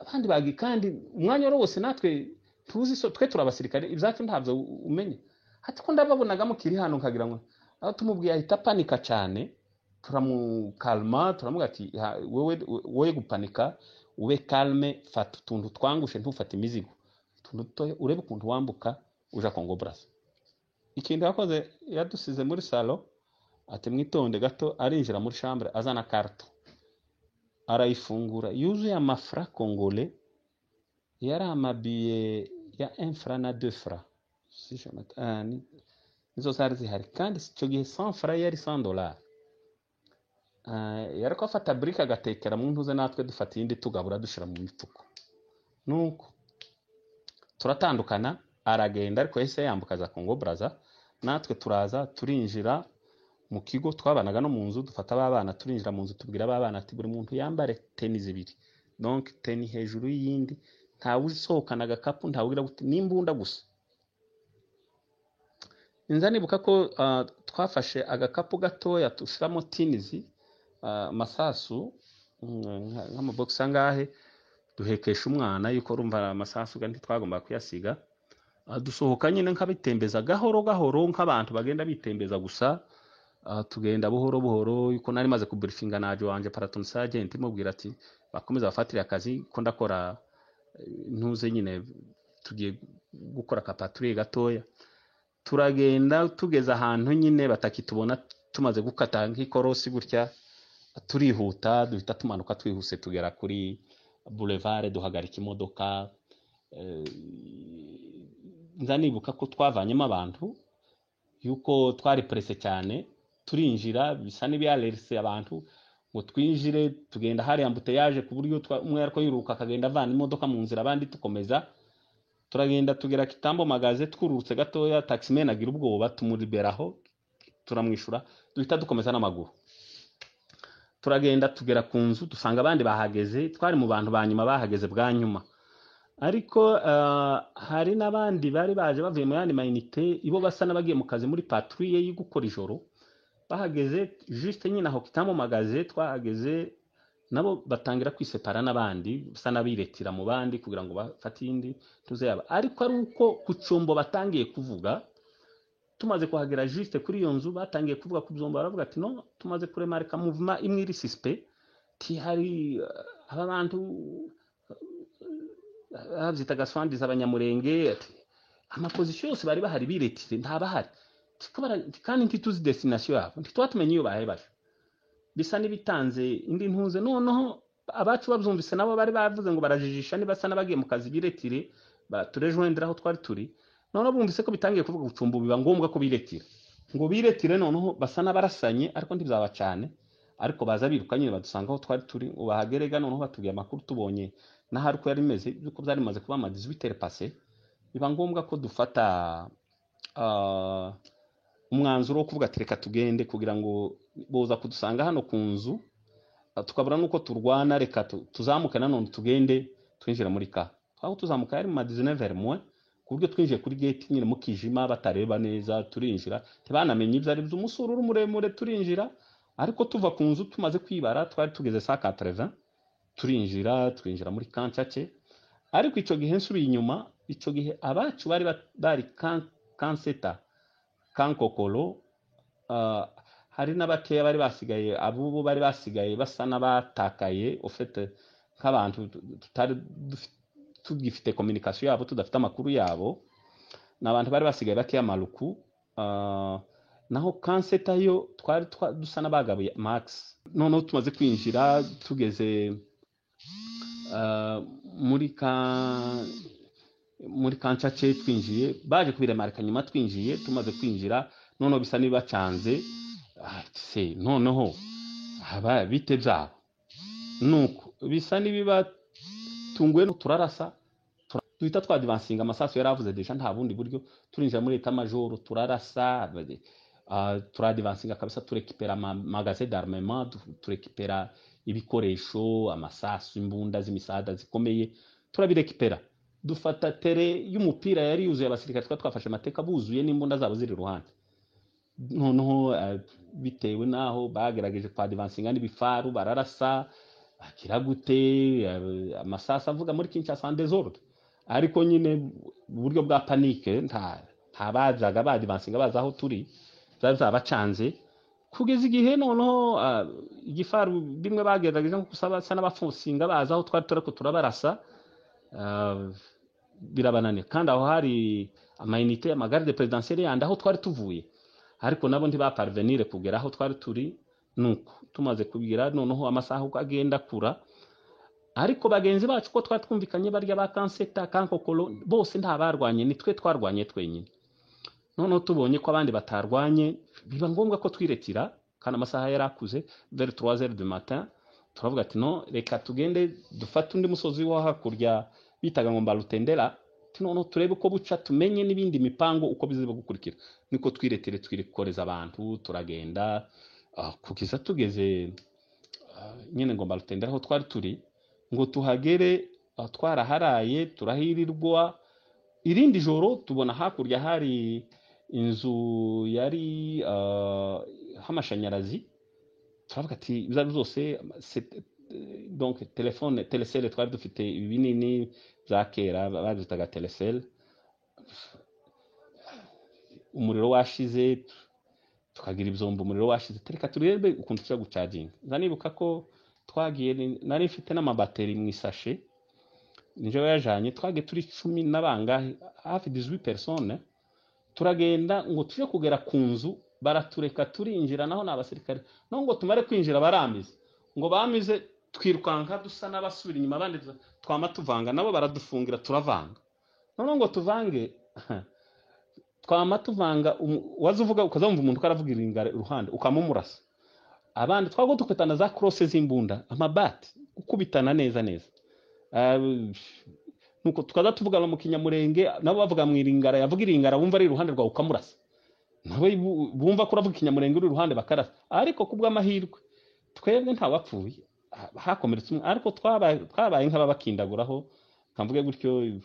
abandi bagiye kandi umwanya wari wose natwe tuzi, so twe turi abasirikare, ibyacu ntabyo umenye. Ati ko ndababonaga mukiri hano nkagira ngo aho tumubwiye ahita apanika cyane. Turamukalma, turamubwira ati "Wewe wowe gupanika, ube calme, fata utuntu twangushe, ntufate imizigo, utuntu dutoya, urebe ukuntu wambuka uja Congo Brazza." Ikintu yakoze, yadusize muri salon, ati mwitonde gato, arinjira muri chambre azana carton, arayifungura yuzuye amafrancs congolais, yari amabillets ya 1 franc na 2 francs si je me nizo zari zihari, kandi icyo gihe 100 francs yari 100 dollars. Yari ko afata brique agatekera mu ntuze, natwe dufata iyindi tugabura dushira mu mifuko. Nuko turatandukana, aragenda, ariko yahise yambuka aza Congo Brazza, natwe turaza turinjira mu kigo. Twabanaga no mu nzu, dufata abana turinjira mu nzu, tubwira abana ati buri muntu yambare tenue zibiri, donc tenue hejuru y'iyindi, ntawe usohokana agakapu, ntawe ugira gute, n'imbunda gusa. Nza nibuka ko twafashe agakapu gatoya dushiramo tinizi, amasasu nk'amabogisi angahe, duhekesha umwana, yuko urumva amasasu ga ntitwagomba kuyasiga. Dusohoka nyine nk'abitembeza gahoro gahoro, nk'abantu bagenda bitembeza gusa. Tugenda buhoro buhoro, yuko nari maze kubriefinga naje wanje platoon sergeant, mubwira ati bakomeza bafatire akazi ko ndakora ntuze nyine tugiye gukora akapatrouille gatoya. Turagenda tugeze ahantu nyine batakitubona, tumaze gukata nk'ikorosi gutya, turihuta duhita tumanuka twihuse, tugera kuri boulevard duhagarika imodoka. Nza nibuka ko twavanyemo abantu, yuko twari pressé cyane, turinjira bisa n'ibyalerse abantu ngo twinjire, tugenda hari embouteillage ku buryo umwe ariko yiruka akagenda avana imodoka mu nzira, abandi tukomeza turagenda tugera Kitambo magaze, twururutse gatoya taximan agira ubwoba, tumuriberaho, turamwishura, duhita dukomeza n'amaguru, turagenda tugera ku nzu dusanga abandi bahageze. Twari mu bantu ba nyuma bahageze bwa nyuma, ariko hari n'abandi bari baje bavuye mu yandi maunités, ibo basa n'abagiye mu kazi muri patrouille yo gukora ijoro, bahageze juste nyine aho Kitambo magaze twahageze, nabo batangira kwisepara n'abandi, basa n'abiretira mu bandi kugira ngo bafate iyindi tuze yaba. Ariko ari uko ku cyombo batangiye kuvuga, tumaze kuhagera juste kuri iyo nzu batangiye kuvuga ku byombo, baravuga ati no tumaze kuremarika mouvement imwe iri suspect, ti hari aba bantu babyitaga swandiza Abanyamurenge, ati amapositions yose bari bahari biretire ntabahari. Kandi ntituzi destination yabo, ntituba tumenye iyo bahe baje, bisa n'ibitanze indi ntuze. Noneho abacu babyumvise, nabo bari bavuze ngo barajijisha, nibasa n'abagiye mu kazi biretire. Baturejoindre aho twari turi. Noneho bumvise ko bitangiye kuvuga gucumba, biba ngombwa ko biretira, ngo biretire. Noneho basa n'abarasanye, ariko ntibyaba cyane, ariko baza biruka nyine, badusanga aho twari turi ngo bahagerega. Noneho batubwiye amakuru, tubonye n'ahari uko yari imeze, yuko byari bimaze kuba ama 18 passé, biba ngombwa ko dufata umwanzuro wo kuvuga ati reka tugende, kugira ngo boza kudusanga hano ku nzu, tukabura nuko turwana. Reka tuzamuke nanone tugende twinjira muri ka aho tuzamuka. Yari mu ma 19 moins, ku buryo twinjiye kuri gate nyine mu kijima, batareba neza. Turinjira, ntibanamenye ibyo ari byo, umusururu muremure, turinjira. Ariko tuva ku nzu tumaze kwibara, twari tugeze saa 80. Turinjira, twinjira muri kancace. Ariko icyo gihe nsubiye inyuma, icyo gihe abacu bari Kanseta, Kankokolo, hari n'abakeya bari basigaye. Abubu bari basigaye basa n'abatakaye ufite nk'abantu tutari tugifite communication yabo, tudafite amakuru yabo. Ni abantu bari basigaye bakeya Maluku. Naho Kanseta yo twari dusa n'abagabuye max. Noneho tumaze kwinjira, tugeze muri kancace, twinjiye, baje kubiremarika nyuma. Twinjiye, tumaze kwinjira, noneho bisa n'ibibacanze. Se noneho aba bite byabo? Nuko bisa n'ibibatunguye, turarasa, duhita twadivansinga. Amasasu yari avuze déjà, nta bundi buryo. Turinjira muri état-major, turarasa, turadivansinga kabisa, turekipera magasin d'armement, turekipera ibikoresho, amasasu, imbunda z'imisada zikomeye, turabirekipera. Dufata terrain y'umupira yari yuzuye abasirikare twari twafashe amateka, buzuye n'imbunda zabo ziri iruhande. Noneho bitewe n'aho bagerageje kwadivansinga n'ibifaru, bararasa, bagira gute, amasasu avuga muri Kinshasa en désordre. Ariko nyine uburyo bwa panique, nta bazaga badivansinga baza aho turi, byari byabacanze. Kugeza igihe noneho igifaru bimwe bagerageje nko kusaba sa n'abafusinga baza aho twari turi, ariko turabarasa, birabananira. Kandi aho hari ama unités, ama garde présidentielle yandi aho twari tuvuye, ariko nabo ntibaparvenire kugera aho twari turi. Nuko tumaze kugira, noneho amasaha uko agenda akura, ariko bagenzi bacu ko twari twumvikanye, barya ba Kanseta, Kankokolo, bose nta barwanye, ni twe twarwanye twenyine. Noneho tubonye ko abandi batarwanye, biba ngombwa ko twiretira, kandi amasaha yari akuze, vers 3 heures du matin. Turavuga ati no, reka tugende dufate undi musozi wo hakurya bitaga ngo Mbalutendera. Noneho turebe uko buca, tumenye n'ibindi mipango uko biziba gukurikira. Niko twiretire, twirikoreza abantu, turagenda kugeza tugeze nyine ngo Mbalutendera aho twari turi. Ngo tuhagere, twaraharaye, turahirirwa. Irindi joro tubona hakurya hari inzu yari h'amashanyarazi. Turavuga ati ibyo ari byo byose, donc telefone Telecel twari dufite, ibinini bya kera babyitaga Telecel, umuriro washize, tukagira ibyombo, umuriro washize, reka turebe ukuntu tuja gucaginga. Nza nibuka ko twagiye, nari mfite n'amabateri mu isashe, nije yajanye. Twagiye turi 10 na bangahe, hafi 18 personnes. Turagenda ngo tuje kugera ku nzu, baratureka turinjira. Naho ni abasirikare. Naho ngo tumare kwinjira, baramize. Ngo bamize, twirukanka dusa n'abasubira inyuma, abandi twama tuvanga nabo, baradufungira, turavanga. Noneho ngo tuvange, twama tuvanga, waza uvuga, ukazumva umuntu ko aravuga iringara iruhande, ukamumurasa. Abandi twago dukubitana za crosse z'imbunda, amabati, gukubitana neza neza. Nuko tukaza tuvugana mu Kinyamurenge, nabo bavuga mu iringara. Yavuga iringara, wumva ari iruhande rwawe, ukamurasa. Nawe bumva ko uravuga Ikinyamurenge uri iruhande, bakarasa. Ariko kubw'amahirwe twebwe ntawapfuye, hakomeretse umwe, ariko twabaye nk'ababakindaguraho, kamvuge gutyo,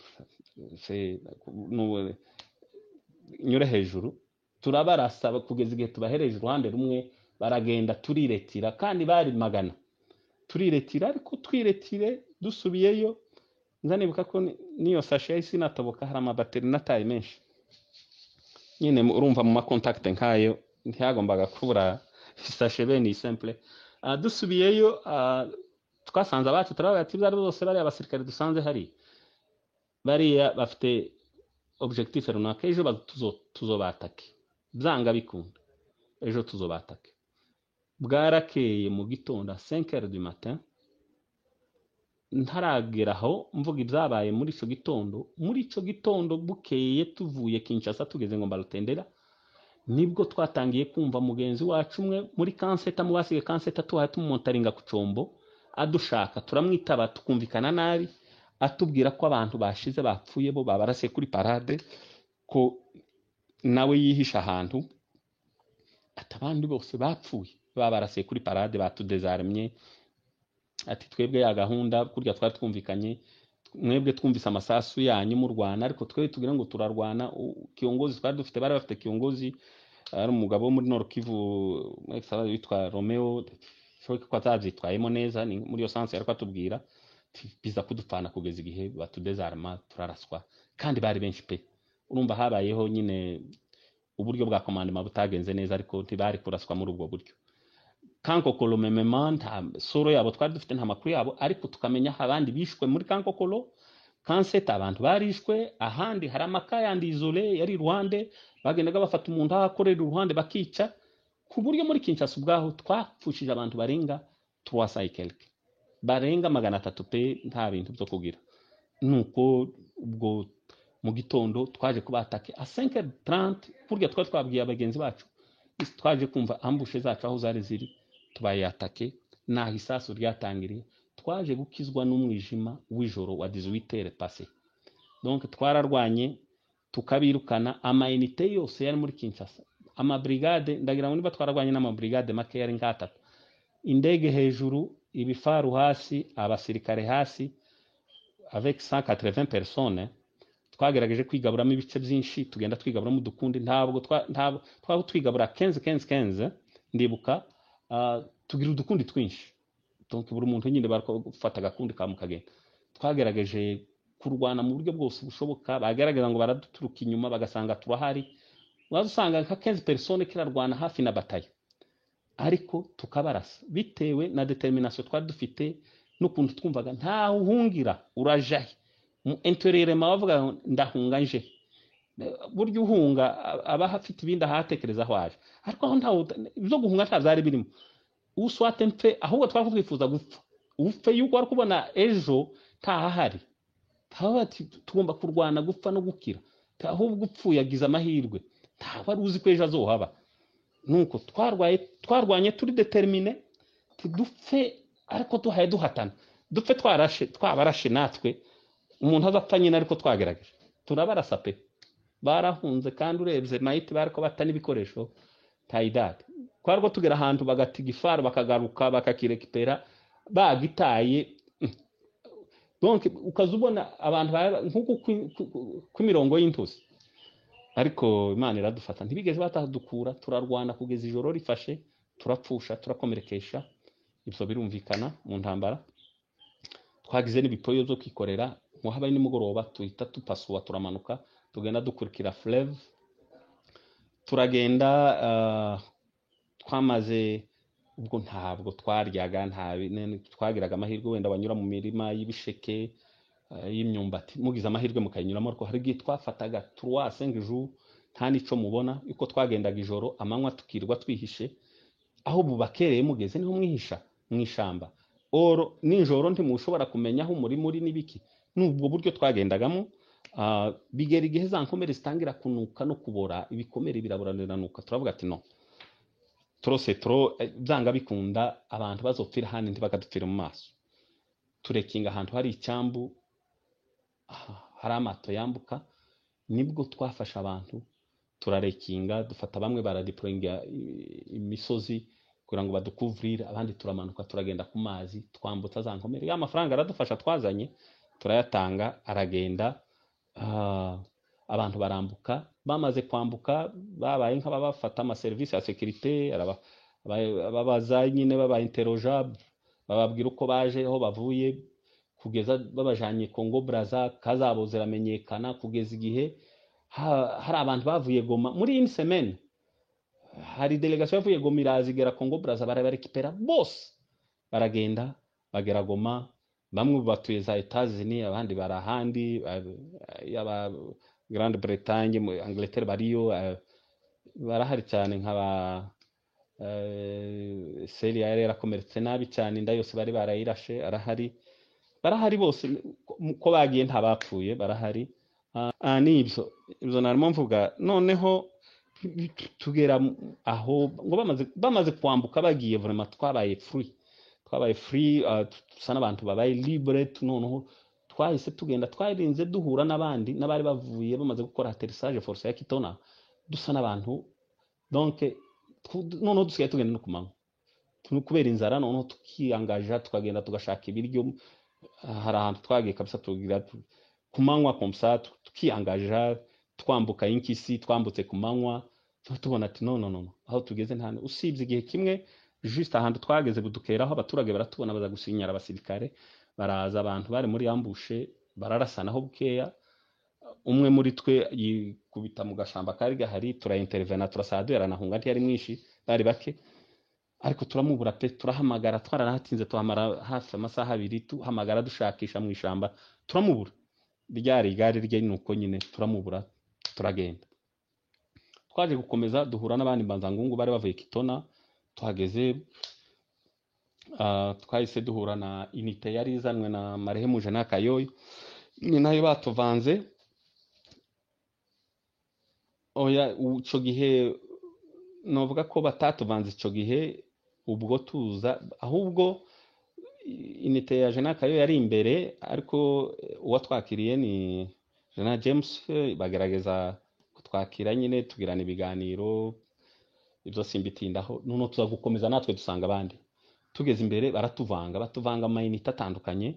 nyure hejuru. Turabarasa kugeza igihe tubahereje uruhande rumwe, baragenda, turiretira. Kandi bari magana. Turiretira, ariko twiretire dusubiyeyo, nza nibuka ko n'iyo sashe yahise inatoboka, hari amabateri nataye menshi nyine. Urumva mu ma contact nkayo ntiyagombaga kubura isashe bene iyi simple. Dusubiyeyo, twasanze abacu, turavuga ati ibyo ari byo byose, bariya abasirikare dusanze hari bariya bafite objectif runaka. Ejo tuzobatake, byanga bikunda ejo tuzobatake. Bwarakeye mu gitondo, 5 heures du matin. Ntaragera aho mvuga ibyabaye muri ico gitondo. Muri ico gitondo bukeye, tuvuye Kinshasa tugeze ngo Mbalutendera, nibwo twatangiye kumva mugenzi wacu umwe muri Kanseta, mu basigaye Kanseta, tuhaye tumumontaringa ku combo, adushaka, turamwitaba, tukumvikana nabi, atubwira ko abantu bashize bapfuye, bo babarasiye kuri parade, ko nawe yihisha ahantu, ati abandi bose bapfuye babarasiye kuri parade, batudezarmye. Ati twebwe ya gahunda kurya twari twumvikanye, mwebwe twumvise amasasu yanyu murwana, ariko twebwe tugira ngo turarwana. Kiongozi twari dufite, bari bafite kiongozi ari umugabo wo muri Nord Kivu witwa Romeo, shoboke ko atabyitwayemo neza, ni muri iyo sens yariko atubwira. Biza kudupfana kugeza igihe batudezarma, turaraswa, kandi bari benshi pe. Urumva habayeho nyine uburyo bwa commandement butagenze neza, ariko ntibari kuraswa muri ubwo buryo. Kankokolo memema, nta soro yabo twari dufite, nta makuru yabo, ariko tukamenya aho abandi bishwe muri Kankokolo, Kanseta abantu barishwe. Ahandi hari amaka yandi isolé yari iruhande, bagendaga bafata umuntu aho akorera iruhande bakica, ku buryo muri Kinshasa ubwaho twapfushije abantu barenga 300 et quelque, barenga 300 pe, nta bintu byo kugira. Nuko ubwo mu gitondo twaje kubatake a 5h30, kurya twari twabwiye abagenzi bacu, twaje kumva ambush zacu aho zari ziri, tubaye attaqué, naho isasu ryatangiriye. Twaje gukizwa n'umwijima w'ijoro wa 18h passé. Donc twararwanye, tukabirukana, ama unités yose yari muri Kinshasa, amabrigade, ndagira ngo niba twararwanye n'amabrigade make yari nk'atatu, indege hejuru, ibifaru hasi, abasirikare hasi, avec 180 personnes. Twagerageje kwigaburamo ibice byinshi, tugenda twigaburamo udukundi, ntabwo twaba twigabura 15 15 15. Ndibuka tugira udukundi twinshi, donc buri muntu nyine barafata agakundi ka mukagenda. Twagerageje kurwana mu buryo bwose bushoboka, bagerageza ngo baraduturuka inyuma, bagasanga turahari. Waza usanga nka 15 personnes kirarwana hafi na batayo, ariko tukabarasa bitewe na détermination twari dufite n'ukuntu twumvaga ntawe uhungira, urajahe intérieurement bavuga ngo ndahunga nje. Burya uhunga aba afite ibindi ahatekereza aho aje, ariko aho ntawe, ibyo guhunga nta byari birimo. Uswate mpfe, ahubwo twari twifuza gupfa, upfe yuko wari kubona ejo ntahahari. Bati tugomba kurwana gupfa no gukira, ahubwo upfuye agize amahirwe, ntabwo wari uzi ko ejo azohaba. Nuko twarwaye, twarwanye turi déterminés, dupfe ariko duhaye duhatana, dupfe twarashe, twabarashe natwe, umuntu azapfa nyine, ariko twagerageje turabarasa pe, barahunze. Kandi urebye mayiti bariko bata n'ibikoresho tayidadi, twarwo tugera ahantu bagatiga ifaru, bakagaruka bakakirekipera bagitaye. Donc ukaza ubona abantu nk'uku kw'imirongo y'intuzi, ariko Imana iradufata, ntibigeze batadukura. Turarwana kugeza ijoro rifashe, turapfusha, turakomerekesha, ibyo birumvikana mu ntambara. Twagize n'ibipoyo byo kwikorera ngo habaye nimugoroba, tuhita tupasuwa, turamanuka, tugenda dukurikira fleuve, turagenda. Twamaze ubwo ntabwo twaryaga, nta twagiraga amahirwe wenda banyura mu mirima y'ibisheke, y'imyumbati, mugize amahirwe mukayinyuramo, ariko hari igihe twafataga 3 5 jours nta n'ico mubona, yuko twagendaga ijoro, amanywa tukirwa twihishe. Aho bubakereye mugeze niho mwihisha mu ishamba, oro nijoro ntimushobora kumenya aho umurima uri n'ibiki. N'ubwo buryo twagendagamo. Bigera igihe za nkomere zitangira kunuka no kubora, ibikomere birabora, biranuka, turavuga ati no, trop c'est trop, byanga bikunda abantu bazopfira handi ntibakadupfira mu maso. Turekinga ahantu hari icyambu, hari amato yambuka, nibwo twafashe abantu turarekinga, dufata bamwe baradeployinga imisozi kugira ngo badukuvrire, abandi turamanuka, turagenda ku mazi, twambutsa za nkomere. Ya mafaranga aradufasha twazanye, turayatanga, aragenda. Abantu barambuka. Bamaze kwambuka, babaye nk'ababafata amaserivisi ya sécurité, ababaza nyine, baba interroger, bababwira uko baje, aho bavuye, kugeza babajanye Congo Brazza, kazabo ziramenyekana, kugeza igihe hari abantu bavuye Goma muri une semaine. Hari délégation yavuye Goma iraza igera Congo Brazza, barabarekipera bose, baragenda bagera Goma. Bamwe batuye za Etats-Unis, abandi bari ahandi, yaba Grande Bretagne, mu Angleterre bariyo, barahari cyane, nk'aba Celia yari yarakomeretse nabi cyane, inda yose bari barayirashe, arahari. Barahari bose, ko bagiye ntabapfuye, barahari. Ni ibyo narimo mvuga. Noneho tugera aho ngo bamaze kwambuka bagiye, vraiment twabaye free, twabaye free, dusa n'abantu babaye libre. Noneho twahise tugenda, twarinze duhura n'abandi n'abari bavuye bamaze gukora atterrissage forcé ya Kitona, dusa n'abantu donc noneho dusigaye tugenda no ku manywa kubera inzara. Noneho tukiyangaja, tukagenda tugashaka ibiryo. Hari ahantu twagiye kabisa tugira ku manywa comme ça, tukiyangaja, twambuka Inkisi, twambutse ku manywa. Tubona ati no, no, no, no, aho tugeze nta, usibye igihe kimwe juste ahantu twageze budukeraho, abaturage baratubona, baza gusinyara abasirikare, baraza abantu bari muri ambush, bararasanaho bukeya, umwe muri twe yikubita mu gashamba kari gahari, turayintervena, turasaba duheranahunga, ntiyari mwinshi, bari bake, ariko turamubura pe. Turahamagara, twaranahatinze, tuhamara hafi amasaha 2 tuhamagara, dushakisha mu ishamba, turamubura. Ryari igare rye, nuko nyine turamubura, turagenda. Twaje gukomeza duhura n'abandi mbanzangungu bari bavuye Kitona. Tuhageze, twahise duhura na unité yari izanwe na marehemu Jena Kayoyo, ni nayo batuvanze. Oya, ico gihe novuga ko batatuvanze ico gihe ubwo tuza, ahubwo unité ya Jena Kayoyo yari imbere, ariko uwatwakiriye ni Jena James. Bagerageza kutwakira nyine, tugirana ibiganiro, ibyo simbitindaho. Noneho tuza gukomeza natwe dusanga abandi, tugeze imbere baratuvanga, batuvanga ama unités atandukanye.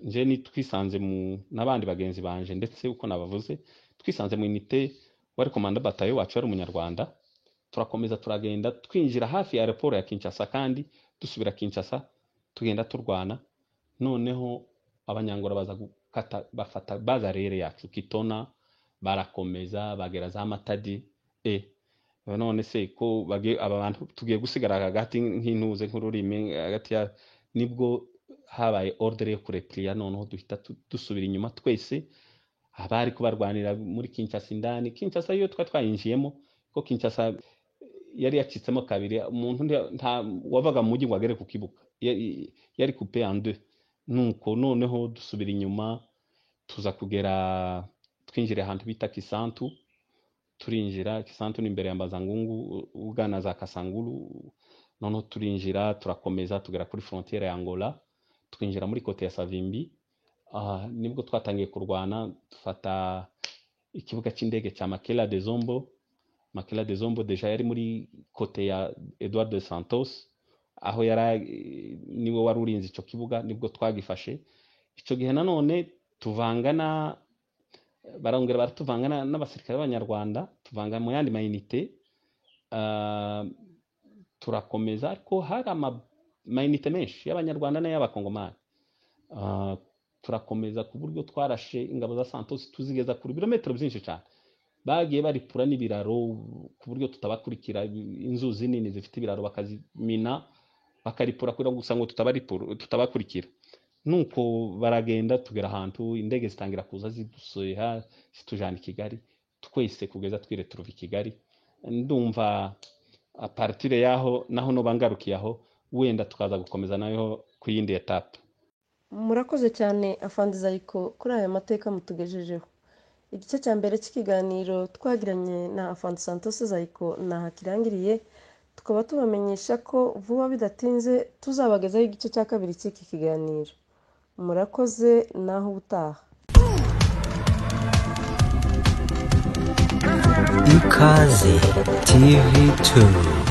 Nje ni twisanze mu n'abandi bagenzi banje, ndetse uko nabavuze, twisanze mu unité wari commandant bataillon wacu yari umunyarwanda. Turakomeza turagenda, twinjira hafi ya aéroport ya Kinshasa, kandi dusubira Kinshasa, tugenda turwana. Noneho abanyangora baza gukata, bafata base arrière yacu Kitona, barakomeza bagera za Matadi. None se ko aba bantu tugiye gusigara hagati nk'intuze, nk'ururimi hagati ya, nibwo habaye ordre yo kurepliya. Noneho duhita dusubira inyuma twese, abari kubarwanira muri Kinshasa indani. Kinshasa yo twari twayinjiyemo, ko Kinshasa yari yacitsemo kabiri, umuntu nta wavaga mu mujyi ngo agere ku kibuga, yari coupé en deux. Nuko noneho dusubira inyuma, tuza kugera twinjira ahantu bita Kisantu. Turinjira Kisantu, ni imbere ya Mbazangungu ugana za Kasangulu. Noneho turinjira, turakomeza tugera kuri frontière ya Angola, twinjira muri côté ya Savimbi. Nibwo twatangiye kurwana, dufata ikibuga cy'indege cya Makela de Zombo. Makela de Zombo déjà yari muri côté ya Edouard de Santos, aho yari niwe wari urinze icyo kibuga, nibwo twagifashe. Icyo gihe nanone tuvangana, barongera baratuvanga n'abasirikare b'abanyarwanda, tuvanga mu yandi ma unités, turakomeza, ariko hari ama unités menshi y'abanyarwanda n'ay'abakongomani. Turakomeza ku buryo twarashe ingabo za Santos tuzigeza ku birometero byinshi cyane. Bagiye baripura n'ibiraro ku buryo tutabakurikira, inzuzi nini zifite ibiraro bakazimina, bakaripura kugira gusa ngo tutabakurikira. Nuko baragenda, tugera ahantu indege zitangira kuza zidusoha, zitujana i Kigali twese, kugeza twireturuva i Kigali. Ndumva à partir yaho naho noba ngarukiye aho, wenda tukaza gukomeza nayo ku yindi étape. Murakoze cyane, Afande Zayiko, kuri aya mateka mutugejejeho. Igice cya mbere cy'ikiganiro twagiranye na Afande Santos Zayiko ntaha kirangiriye, tukaba tubamenyesha ko vuba bidatinze tuzabagezaho igice cya kabiri cy'iki kiganiro. Murakoze, naho ubutaha. Ikaze TV 2.